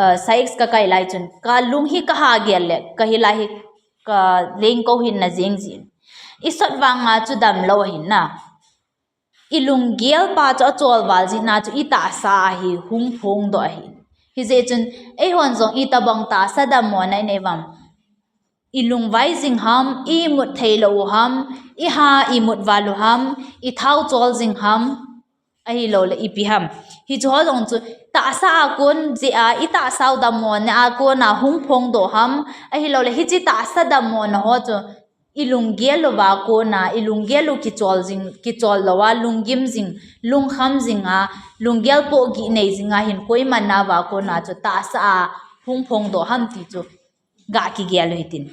uh, six ka kai lai chun, ka lung hi ka ha gel le, ka hilai hi ka lengkou hin na jing jin. I sot vanga chu damlou ahin na. I lunggel pa chu achol val jeh na chu i tahsa a hi hung phongdoh ahi. Hijeh chun, eihon jong itobang tahsa dammona i nei uvem. I lungvai jing ham, i imut thei lou u ham, i ha imut val u ham, i thau chol jing ham, ahilouleh ipi ham. Hiche ho jong chu tahsa a kon jeh a, i tahsau dammona a kona hung phongdoh ham, ahilouleh hiche tahsa dammona ho chu i lunggel uva kona, i lunggel u kichol jing, kichol lou a, lunggim jing, lungkham jing a, lunggel pohgih nei jing a hin koiman nauva kona chu tahsa a hung phongdoh ham ti chu ga kigel u hitin.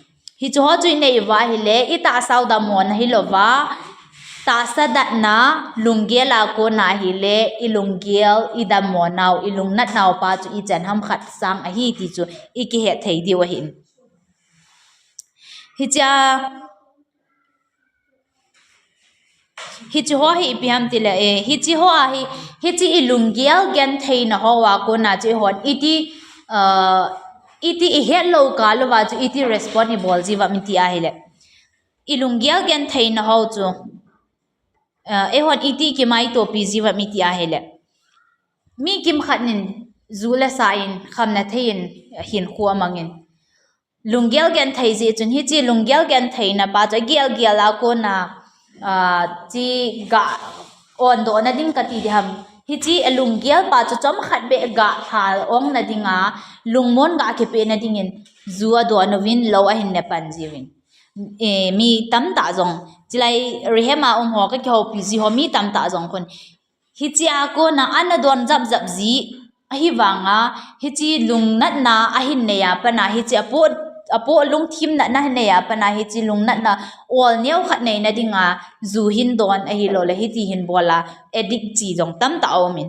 Hiche ho chu i nei uva hile, i tahsau dammona hilouva, tahsa datna, lunggel a kona hile, i lunggel, i dammonau, i lungnatnau pa chu ichan ham khat sang ahi ti chu i kihet thei diu ahin. Hichea, hiche ho hi ipi ham tile, eh, hiche ho a hi, hiche i lunggel gentheina hoa kona chu eihon iti, uh, iti i hetlou kah louva chu iti respond i bol jiuvem iti ahile. I lunggel gentheina ho chu, uh, eihon iti kimaitopi jiuvem iti ahile. Mi kimkhat in ju le sa in khamna thei in hinkho amangin. Lunggel genthei jeh chun hiche lunggel gentheina pa chu agelgel a kona, ah, chu ga ondohna ding kati diham. Hiche a lunggel pa chu chomkhat beh ga lha ong na dinga, lungmon ga kipehna dingin ju adon uvin lou ahin ne pan jiuvin. Eh, mi tamtah jong, chulai rehab a um ho ka kihoupi ji ho mi tamtah jong khun. Hichea kona ana don japjap ji, ahivanga, hiche lungnatna ahin nei a pat a, hiche apoh, apoh lungthim natna ahin nei a pat a, hiche lungnatna ol neo khat neina dinga, ju hin don ahilouleh, hiti hin bol a, addict chi jong tamtah aumin.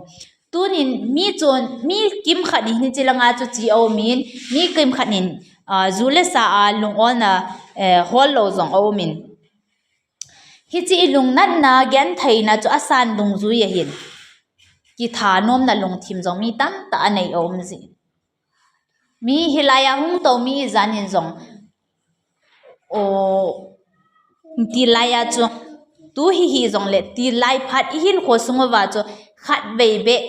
Tunin mi chun, mi kimkhat in hiche langa chu chi aumin, mi kimkhat in, ah, ju le sa a lungolna, eh, hol lou jong aumin. Hiche i lungnatna gentheina chu asan dungjui ahin. Kithanomna lungthim jong mi tamtah anei aum jin. Mi hilai a hung tou mi ijanin jong, o, tilai a chu, tu hi hijongle, tilai phat i hinkho sung uva chu, khatvei beh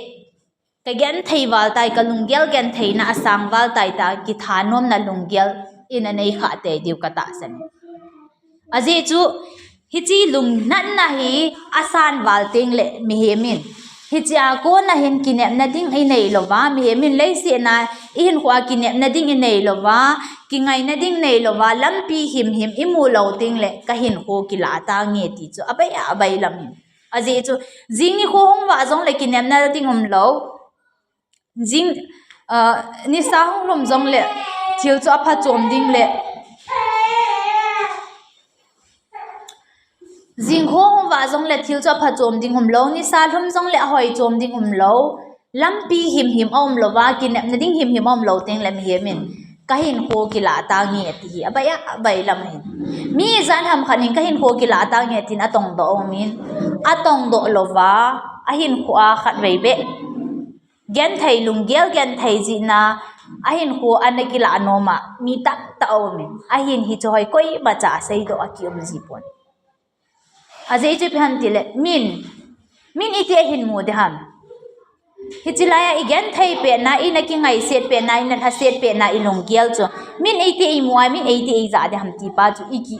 ka genthei val tai, ka lunggel gentheina asang val tai tia kithanomna lunggel in anei kha tei diu ka tahsan. Ajeh chu, hiche lungnatna hi asan val tengle mihem in, hichea kona hin kinepna ding i nei louva, mihem in leiset a i hinkhoa kinepna ding i nei louva, kingaina ding nei louva, lampi himhim i mu lou tengle ka hinkho kilah tange ti chu abai, abai lam hin. Ajeh chu, jing nikho hung vah jongle kinepna ding umlou. Jing, ah, nisa hung lhum jongle thil chu aphachom ding le. Jing nikho hung vah jongle thil chu aphachom ding umlou. Nisa lhum jongle ahoichom ding umlou. Lampi himhim aum louva, kinepna ding himhim aum lou tengle mihem in ka hinkho kilah tange ati hi. Abai, abai lam hin. Mi ijat ham khat in ka hinkho kilah tange tin atongdoh aumin. Atongdoh louva, ahinkhoa khatvei beh genthei, lunggel genthei jeh a, ahinkho ana kilah nom a, mi tamtah aumin. Ahin hiche ho hi koimacha aseidoh a kium ji pon. Ajeh chu ipi ham tile, min, min iti ahin mu diham. Hiche lai a i genthei petna, i na kingaiset petna, i na lhaset petna, i lunggel chu. Min iti i mu a, min iti i ja diham ti pa chu i ki,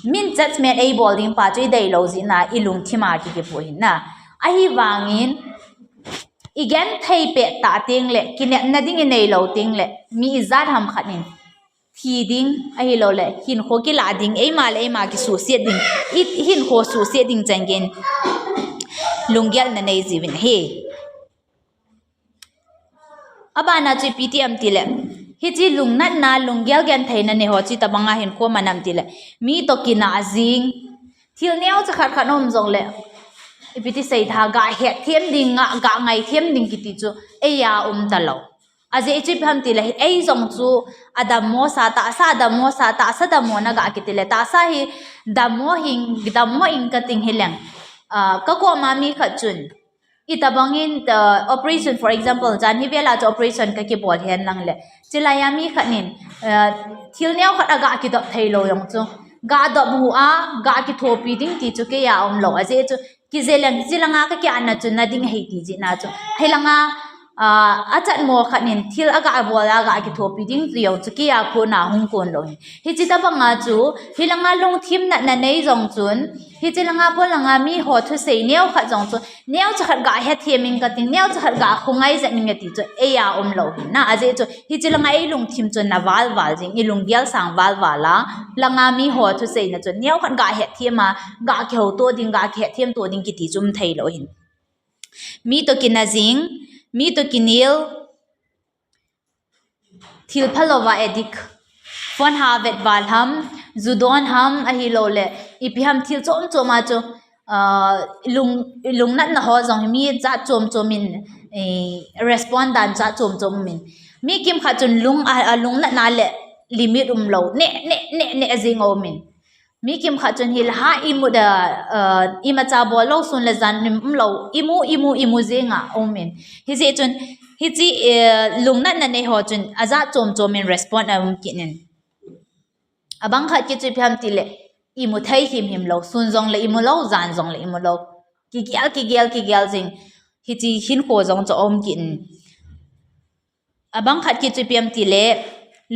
Min judgment eibol ding pa chu idei lou jeh in, ilungthim a kikipu ahin na. Ahivangin, igenthei pet ta teng le, kinepna ding inei lou teng le, mi ijat ham khat in thi ding, ahilou le, hinkho kila ding, eima le eima kisuhset ding, i, hinkho suhset ding chan geiyin lunggel na nei jiuvin ahi. Abana chu ipi ti ham tile, hiche lungnatna, lunggel gentheina nei ho chu itobanga hinkho aman ham tile, mi toh kinah jing, thil neocha khat khat aum jongle, ipi ti sei tha, ga hetthem ding, ga, ga ngaithem ding kiti chu eia um talou. Ajeh chu ipi ham tile, ei jong chu adammo sa, tahsa adammo sa, tahsa dammo na ga kiti le, tahsa hi dammo hing, dammo ing kating hileng. Ah, kakoma mi khat chun, itobangin, ah, operation, for example, jan hi vela chu operation kakibol hen lang le, chulaiya mi khat nin, ah, thil neo khat aga kidop thei lou jong chu, ga dop hu a, ga kithopi ding ti chu keia um lou. Ajeh chu, kije leng, chulanga kakiatna chu na ding ahi ti jeh a chu. Hilanga, ah, achatmo khat nin thil aga bol a, ga kithopi ding ti jong chu keia kona hung kon lou ahi. Hiche tobanga chu, hilanga lungthim natna nei jong chun, hiche langa pon langa mi ho thusei neo khat jong chu, neocha khat ga hetthem ing kating, neocha khat ga khongai jeng ing kati chu eia um lou ahi na. Ajeh chu, hiche langa ilungthim chu na valval jing, ilunggel sang valval a, langa mi ho thuseina chu neo khat ga hetthem a, ga kihouto ding, ga kihetthem to ding kiti chu um thei lou ahin. Mi toh kinah jing, mi toh kinel, thil phalouva addict, phone ha vetval ham, ju don ham, ahilou le, ipi ham thil chom chom a chu, ah, lung, lungnatna ho jong hi mi jat chom chom in, eh, respond dan jat chom chom um in. Mi kimkhat chun lung, a, alungnatna le limit um lou, neh, neh, neh, neh jing um in. Mi kimkhat chun hilai ha imu da, ah, imacha bol lou sun le jan um lou, imu, imu, imu jing a um in. Hijeh chun, hiche, eh, lungnatna nei ho chun ajat chom chom in respond aum kit in. Abang khat kit chu ipi ham tile, imu thei himhim lou, sun jongle imu lou, jan jongle imu lou. Kigel, kigel, kigel jing. Hiche hinkho jong chu aum kit in. Abang khat kit chu ipi ham tile,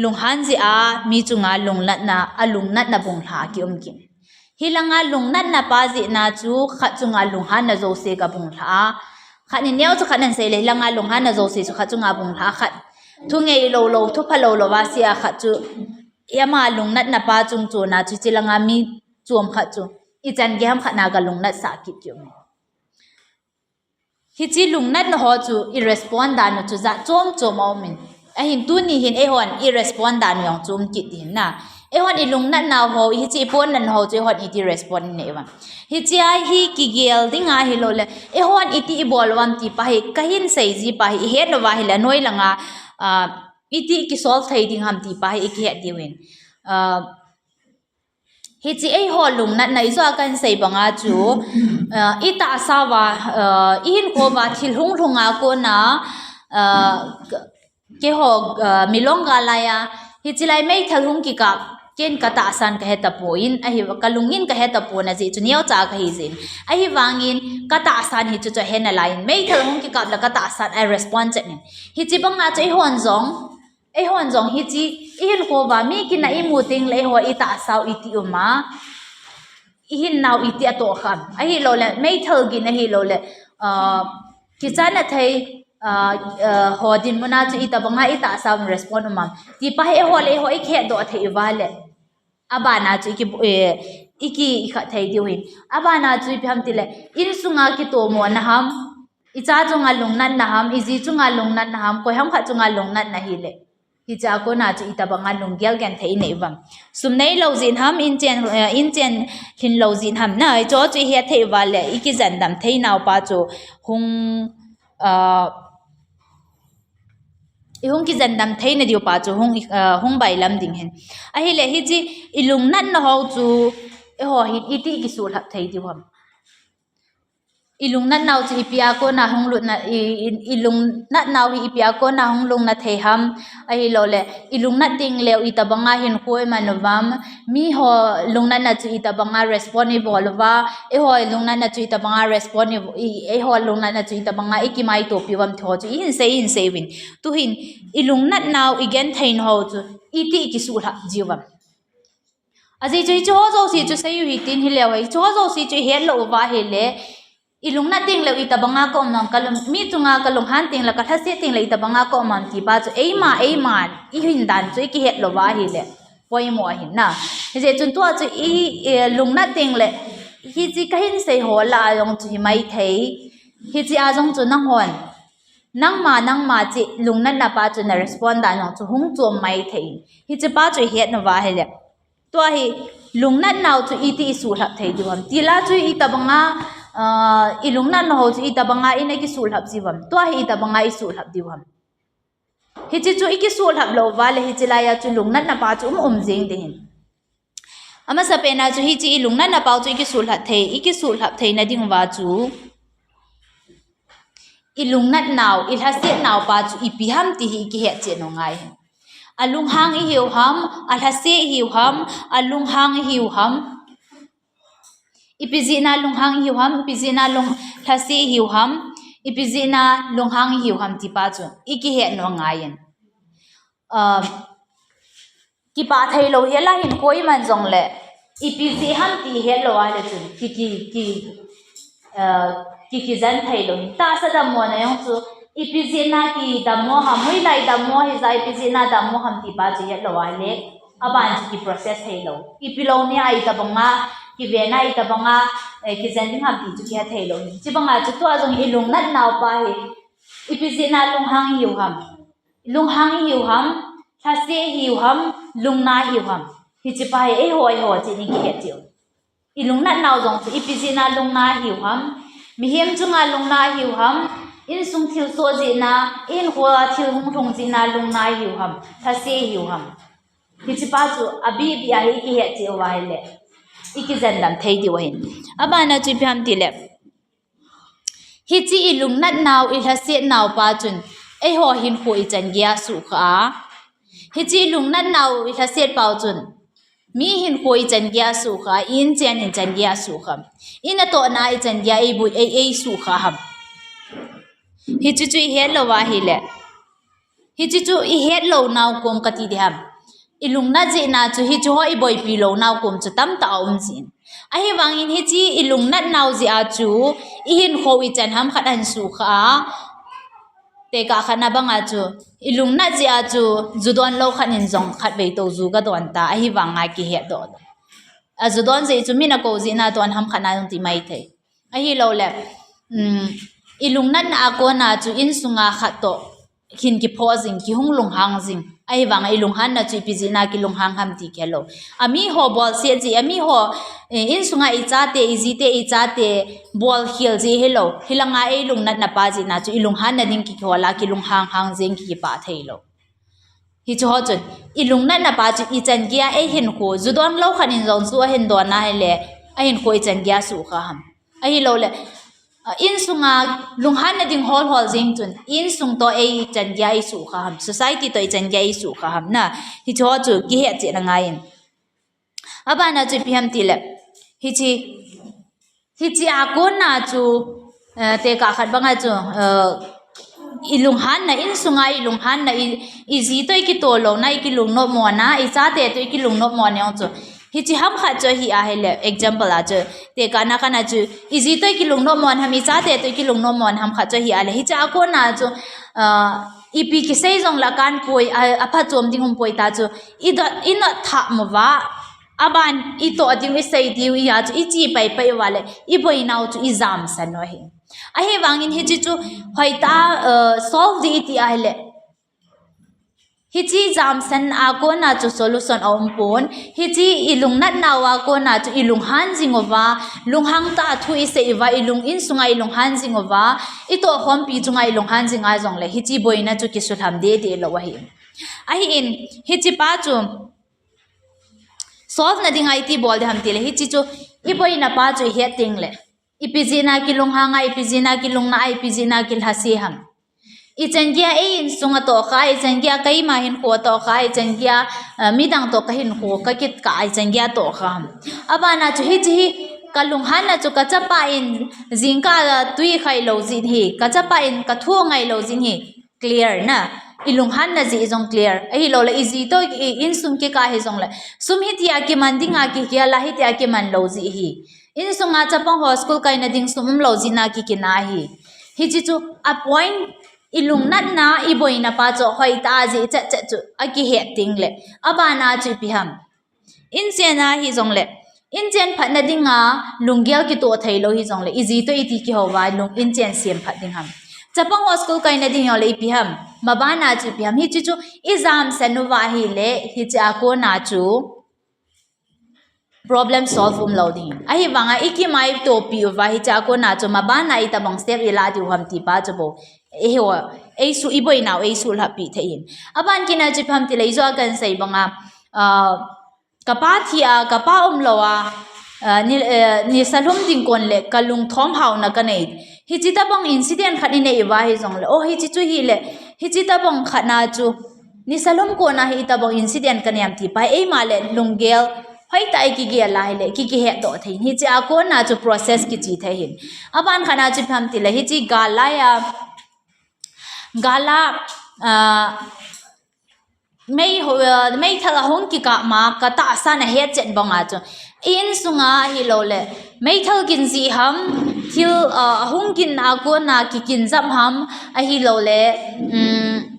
lunghan jeh a mi chunga lungnatna, alungnatna bunglha kium kit. Hilanga lungnatna pa jeh a chu khat chunga lunghanna jouse kabunglha a. Khat nin neocha khat ahin sei le, hilanga lunghanna jouse chu khat chunga bunglha a, khat thungei lou lou, thupha lou lou va sei a, khat chu ama lungnatna pa chung chon a chu chulanga mi chom khat chu ichan gei ham khat na kalungnat sah kit kium. Hiche lungnatna ho chu i respond dan u chu jat chom chom aum in. Ahin tuni hin eihon i respond dan u jong chu um kit ding ahin na. Eihon ilungnatna ho, hiche iponnatna ho chu eihon iti respond inei uvem. Hiche a hi kigel ding ahilou le, eihon iti ibol uvem ti pa hi, kahin sei ji pa hi, ihet uva ahile, anoi langa, ah, iti kisolve thei ding ham ti pa hi, ikihet diu ahin. Ah, Hiche eiho lungnatna ijou a kahin sei banga chu, ah, itahsa uva, ah, ihinkho uva thil hung lhung a kona, ah, keiho, ah, milong galai a, hiche lai meithal hung kikap, ken katahsan kahe tapon, ahi, kalungin kahe tapon ajeh chu neocha kahi jeh in. Ahivangin katahsan hi chu chu ahe nalai in, meithal hung kikap le katahsan a respond chet in. Hiche banga chu eihon jong, Eihon jong hiche, ihinkho uva, mi kinah imu teng le eiho itahsa u iti um a, ihinnau iti atoh kham. Ahilou le, meithal gin ahilou le, ah, kichatna thei, ah, ah, ho dinmun a chu itobanga itahsa u respond um am. Ti pa hi eiho le eiho ikihet doh thei uva le. Abana chu iki, eh, iki khat thei diu ahin. Abana chu ipi ham tile, insunga kitomona ham, icha chunga lungnatna ham, iji chunga lungnatna ham, koi ham khat chunga lungnatna hile. Hiche a kona chu itobanga lunggel genthei inei uvem. Sum neilou jeh in ham, inchen, eh, inchen lhinlou jeh in ham na, hicho chu ihet thei uva le, ikijandam theinau pa chu hung, ah, ihung kijandam theina diu pa chu hung, ah, hung bailam ding ahin. Ahile hiche ilungnatna ho chu eiho hin iti kisuhlhap thei diu ham. Ilungnatnau chu ipi a kona hung lutna, i, i, ilungnatnau hi ipi a kona hung lungna thei ham, ahilou le, ilungnat teng leu itobanga hinkho iman uvem, miho lungnatna chu itobanga respond ibol uva, eiho lungnatna chu itobanga respond i, i, eiho lungnatna chu itobanga ikimaitopi uvem ti ho chu ihin sei, ihin sei uvin. Tuhin, ilungnatnau, igentheinau chu iti kisuhlhap jiu vem. Ajeh chu hiche ho jouse chu seiyu hitin hileu, hiche ho jouse chu ihet lou uva ahile, ilungnat tengle itobanga kaum ham, kalung, mi chunga kalunghan tengle, kalhase tengle itobanga kaum ham ti pa chu eima, eima, ihin dan chu ikihet lou uva ahile, poimo ahin na. Hijeh chun tua chu i, ilungnat tengle, hiche kahin sei ho lah a jong chu himai thei. Hiche a jong chu nanghon, nangma, nangma cheh lungnatna pa chu na respond dan jong chu hung chom mai thei. Hiche pa chu ihet uva ahile, tua hi lungnatnau chu iti isuhlhap thei diu ham. Tila chu itobanga, ah, ilungnatna ho chu itobanga ina kisuhlhap jiu ham. Tua hi itobanga isuhlhap diu ham. Hiche chu ikisuhlhap lou uva le hiche laiya chu lungnatna pa chu um um jeng ding ahin. Amasapen a chu hiche ilungnatna pau chu ikisuhlhap thei, ikisuhlhap theina diuva chu ilungnatnau, ilhasetnau pa chu ipi ham ti hi ikihet cheh u angai. Alunghang ihiu ham, alhase ihiu ham, alunghang ihiu ham. Ipi jeh a lunghang ihiu ham, ipi jeh a lung, lhase ihiu ham, ipi jeh a lunghang ihiu ham ti pa chu ikihet u angai. Ah, kipah thei lou hela hinkho iman jongle, ipi jeh ham ti het lou ahile chun, ki, ki, ki, ah, ki, kijen thei lou. Tahsa dammo na jong chu, ipi jeh a kidammo ham, hoilai dammo hija, ipi jeh a dammo ham ti pa chu het lou ahile, aban chu kiprocess thei lou. Ipi lou nia itobanga, kiven a itobanga, eh, kijen ding ham ti chu kihe thei lou. Chubanga chu tua jong ilungnatnau pa hi, ipi jeh a lunghang ihiu ham. Lunghang ihiu ham, lhase ihiu ham, lungna ihiu ham. Hiche pa hi eiho, eiho cheh in ikihet cheh u. Ilungnatnau jong chu ipi jeh a lungna ihiu ham. Mihem chunga lungna ihiu ham. Insung thilsoh jeh a, ihinkhoa thil hung lhung jeh a lungna ihiu ham. Lhase ihiu ham. Hiche pa chu abih bih a hi ikihet cheh uva ahile, ikijen dam thei diu ahin. Abana chu ipi ham tile, hiche ilungnatnau, ilhasetnau pa chun, eiho hinkho ichan geiya asuhkhah a. Hiche ilungnatnau, ilhaset pau chun, mi hinkho ichan geiya asuhkhah a, i-in chen ichan geiya asuhkhah a. Inatohna ichan geiya eiboi, ei, eisuhkhah ham. Hiche chu ihet lou uva ahile, hiche chu ihet lou nau kom kati ding ham. Ilungnat jeh a chu hiche ho iboipi lou nau kom chu tamtah aum jin. Ahivangin hiche ilungnatnau jeh a chu ihinkho ichan ham khat ahin suhkhah a. Tekah khat na banga chu ilungnat jeh a chu ju don lou khat in jong khatvei tou ju gadon ta. Ahivanga kihet doh. Aju don jeh chu min akou jeh a don ham khat na jong ti mai thei. Ahiloule, um, ilungnatna a kona chu insunga khat toh hin kiphoh jing, kihung lunghang jing. Ahivanga ilunghanna chu ipi jeh a kilunghang ham ti kihel lou. Amiho bolset jeh, amiho, eh, insunga ichate, ijite, ichate bolkhel jeh hilou. Hilanga eilungnatna pa jeh a chu ilunghanna ding kikihol a, kilunghang hang jing, kikipah thei lou. Hiche ho chun, ilungnatna pa chu ichan geiya eihinkho, ju don lou khat in jong chu ahin don ahile, ahinkho ichan geiya asuhkhah ham. Ahiloule, ah, insunga lunghanna ding hol hol jing chun, insung toh ichan geiya eisuhkhah ham, society toh ichan geiya eisuhkhah ham na, hiche ho chu kihet cheh u angaiyin. Abana chu ipi ham tile, hiche, hiche a kona chu, eh, tekah khat banga chu, eh, ilunghanna, insunga ilunghanna, i, iji toh ikitolona, ikilungnomna, ichate toh ikilungnomna jong chu. Hiche ham khat chu ahi ahile, example a chu, tekahna khat na chu, iji toh ikilungnomna ham, ichate toh ikilungnomna ham khat chu ahi ahile, hiche a kona chu, ah, ipi kisei jongle akan poi, a, aphachom ding um poi ta chu, i do, i notthap uva, aban itoh diu, isei diu, iya chu iche paipai uva le, iboinau chu ijamsan u ahi. Ahivangin hiche chu hoitah a, uh, solve ding iti ahile, hiche jamsan a kona chu solution aumpon, hiche ilungnatnau a kona chu ilunghan jing uva, lunghang tah a thu isei uva, ilung, insunga ilunghan jing uva, itohkhompi chunga ilunghan jing a jongle, hiche boina chu kisuhlham deh deh lou ahi. Ahin, hiche pa chu solve na dinga iti bol ding ham tile, hiche chu iboina pa chu ihet tengle, ipi jeh a kilunghang a, ipi jeh a kilungna a, ipi jeh a kilhase ham. Ichan geiya ei-insunga tohkhah a, ichan geiya keima hinkhoa tohkhah a, ichan geiya, ah, midang toh kahinkho, kakit kah a, ichan geiya tohkhah ham. Abana chu hiche hi kalunghanna chu kachapa in jingkah a twi khai lou jeh hi, kachapa in kathu ngai lou jeh hi, clear na. ilunghanna jeh jong clear. Ahilouleh iji toh i insung kikah hijongleh, sum hitia kiman dinga kigel a hitia kiman lou jeh hi. Insunga chapang ho school kaina ding sum umlou jeh a kikina hi. Hiche chu a point, ilungnatna, iboina pa chu hoitah jeh chetchet chu akihet tengleh, abana chu ipi ham. Inchen a hijongleh, inchen phatna dinga lunggel kitoh theilou hijongleh, iji toh iti kihouva lung inchen sem phat ding ham. Chapang ho school kaina ding jongleh ipi ham. Mabana chu ipi ham. Hiche chu ijamsen uva ahileh, hiche a kona chu problem solve umlou ding. Ahivanga ikimai tohpi uva hiche a kona chu mabana itobang step ila diu ham ti pa chu bou, eiho, eisu, iboinau eisulhahpi thei hin. Aban kitna chu ipi ham tileh, ijo a kahin sei banga, ah, kapa thi a, kapa umlou a, ah, ni, eh, nisa lhum ding kon leh kalungthom haona kanei. Hiche tobang incident khat inei uva hijongleh, o, hiche chu hileh, hiche tobang khatna chu nisa lhum kona hi itobang incident kanei ham ti pa, eima leh lunggel hoitah a ikigel a hileh, ki, kihetdoh thei hin. Hiche a kona chu process kiche thei hin. Aban khatna chu ipi ham tileh, hiche gal laiya, gal a, ah, mei ho, ah, meithal ahung kikah ma, katahsan ahetchet banga chu, insunga ahilouleh meithal kin jeh ham, thil, ah, ahung kin a kona kikin jap ham, ahilouleh, um,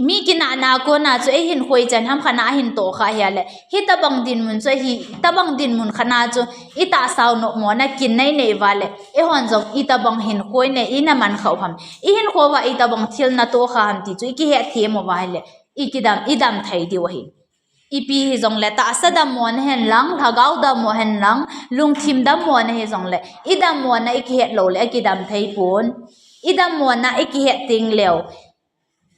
mi kinahna a kona chu eihinkho ichan ham khatna ahin tohkhah ahileh, hitobang dinmun chu, hitobang dinmun khatna chu itahsau nopmona kin nainei uva leh, eihon jong itobang hinkho inei, ina mankhah u ham, ihinkho uva itobang thil natohkhah ham ti chu ikihetthem uva ahileh, ikidam, idam thei diu ahi. Ipi hijongleh, tahsa dammona henlang, lhagao dammo henlang, lungthim dammona hijongleh, idammona ikihet louleh akidam theipon. Idammona ikihet tengleu,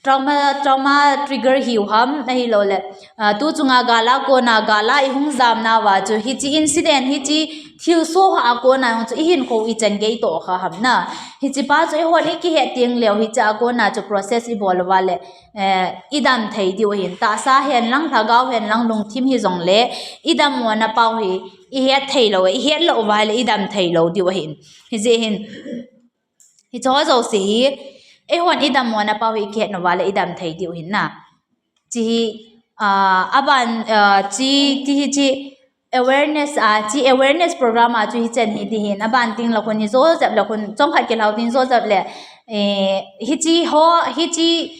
trauma, trauma trigger hiu ham, ahilouleh, ah, tu chunga gal a kona, gal a ihung jamna uva chu, hiche incident, hiche thilsoh a kona jong chu ihinkho ichan gei tohkhah ham na. Hiche pa chu eihon ikihet tengleu, hiche a kona chu process ibol uva leh, eh, idam thei diu ahin. Tahsa henlang, lhagao henlang, lungthim hijongleh, idammona pau hi ihet theilou, ihet lou uva leh idam theilou diu ahin. Hijeh hin, hicheho jouse hi, eihon idammona pau hi ikihet uva leh idam thei diu ahin na. Hiche hi, ah, aban, ah, hiche, hiche, hiche awareness, ah, hiche awareness program a chu hichan hi ti hin, aban tengleh khun ijo jep leh khun, chomkhat kilhau ding ijo jep leh, eh, hicheho, hiche,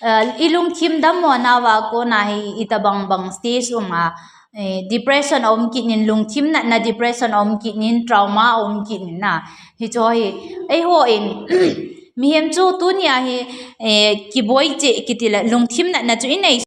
ah, ilungthim dammona uva kona hi itobang bang stage um a, eh, depression aum kit in, lungthim natna depression aum kit in, trauma aum kit in na. Hicheho hi, eihon, mihem chu tunia hi, eh, kiboi cheh kitileh, lungthim natna chu inei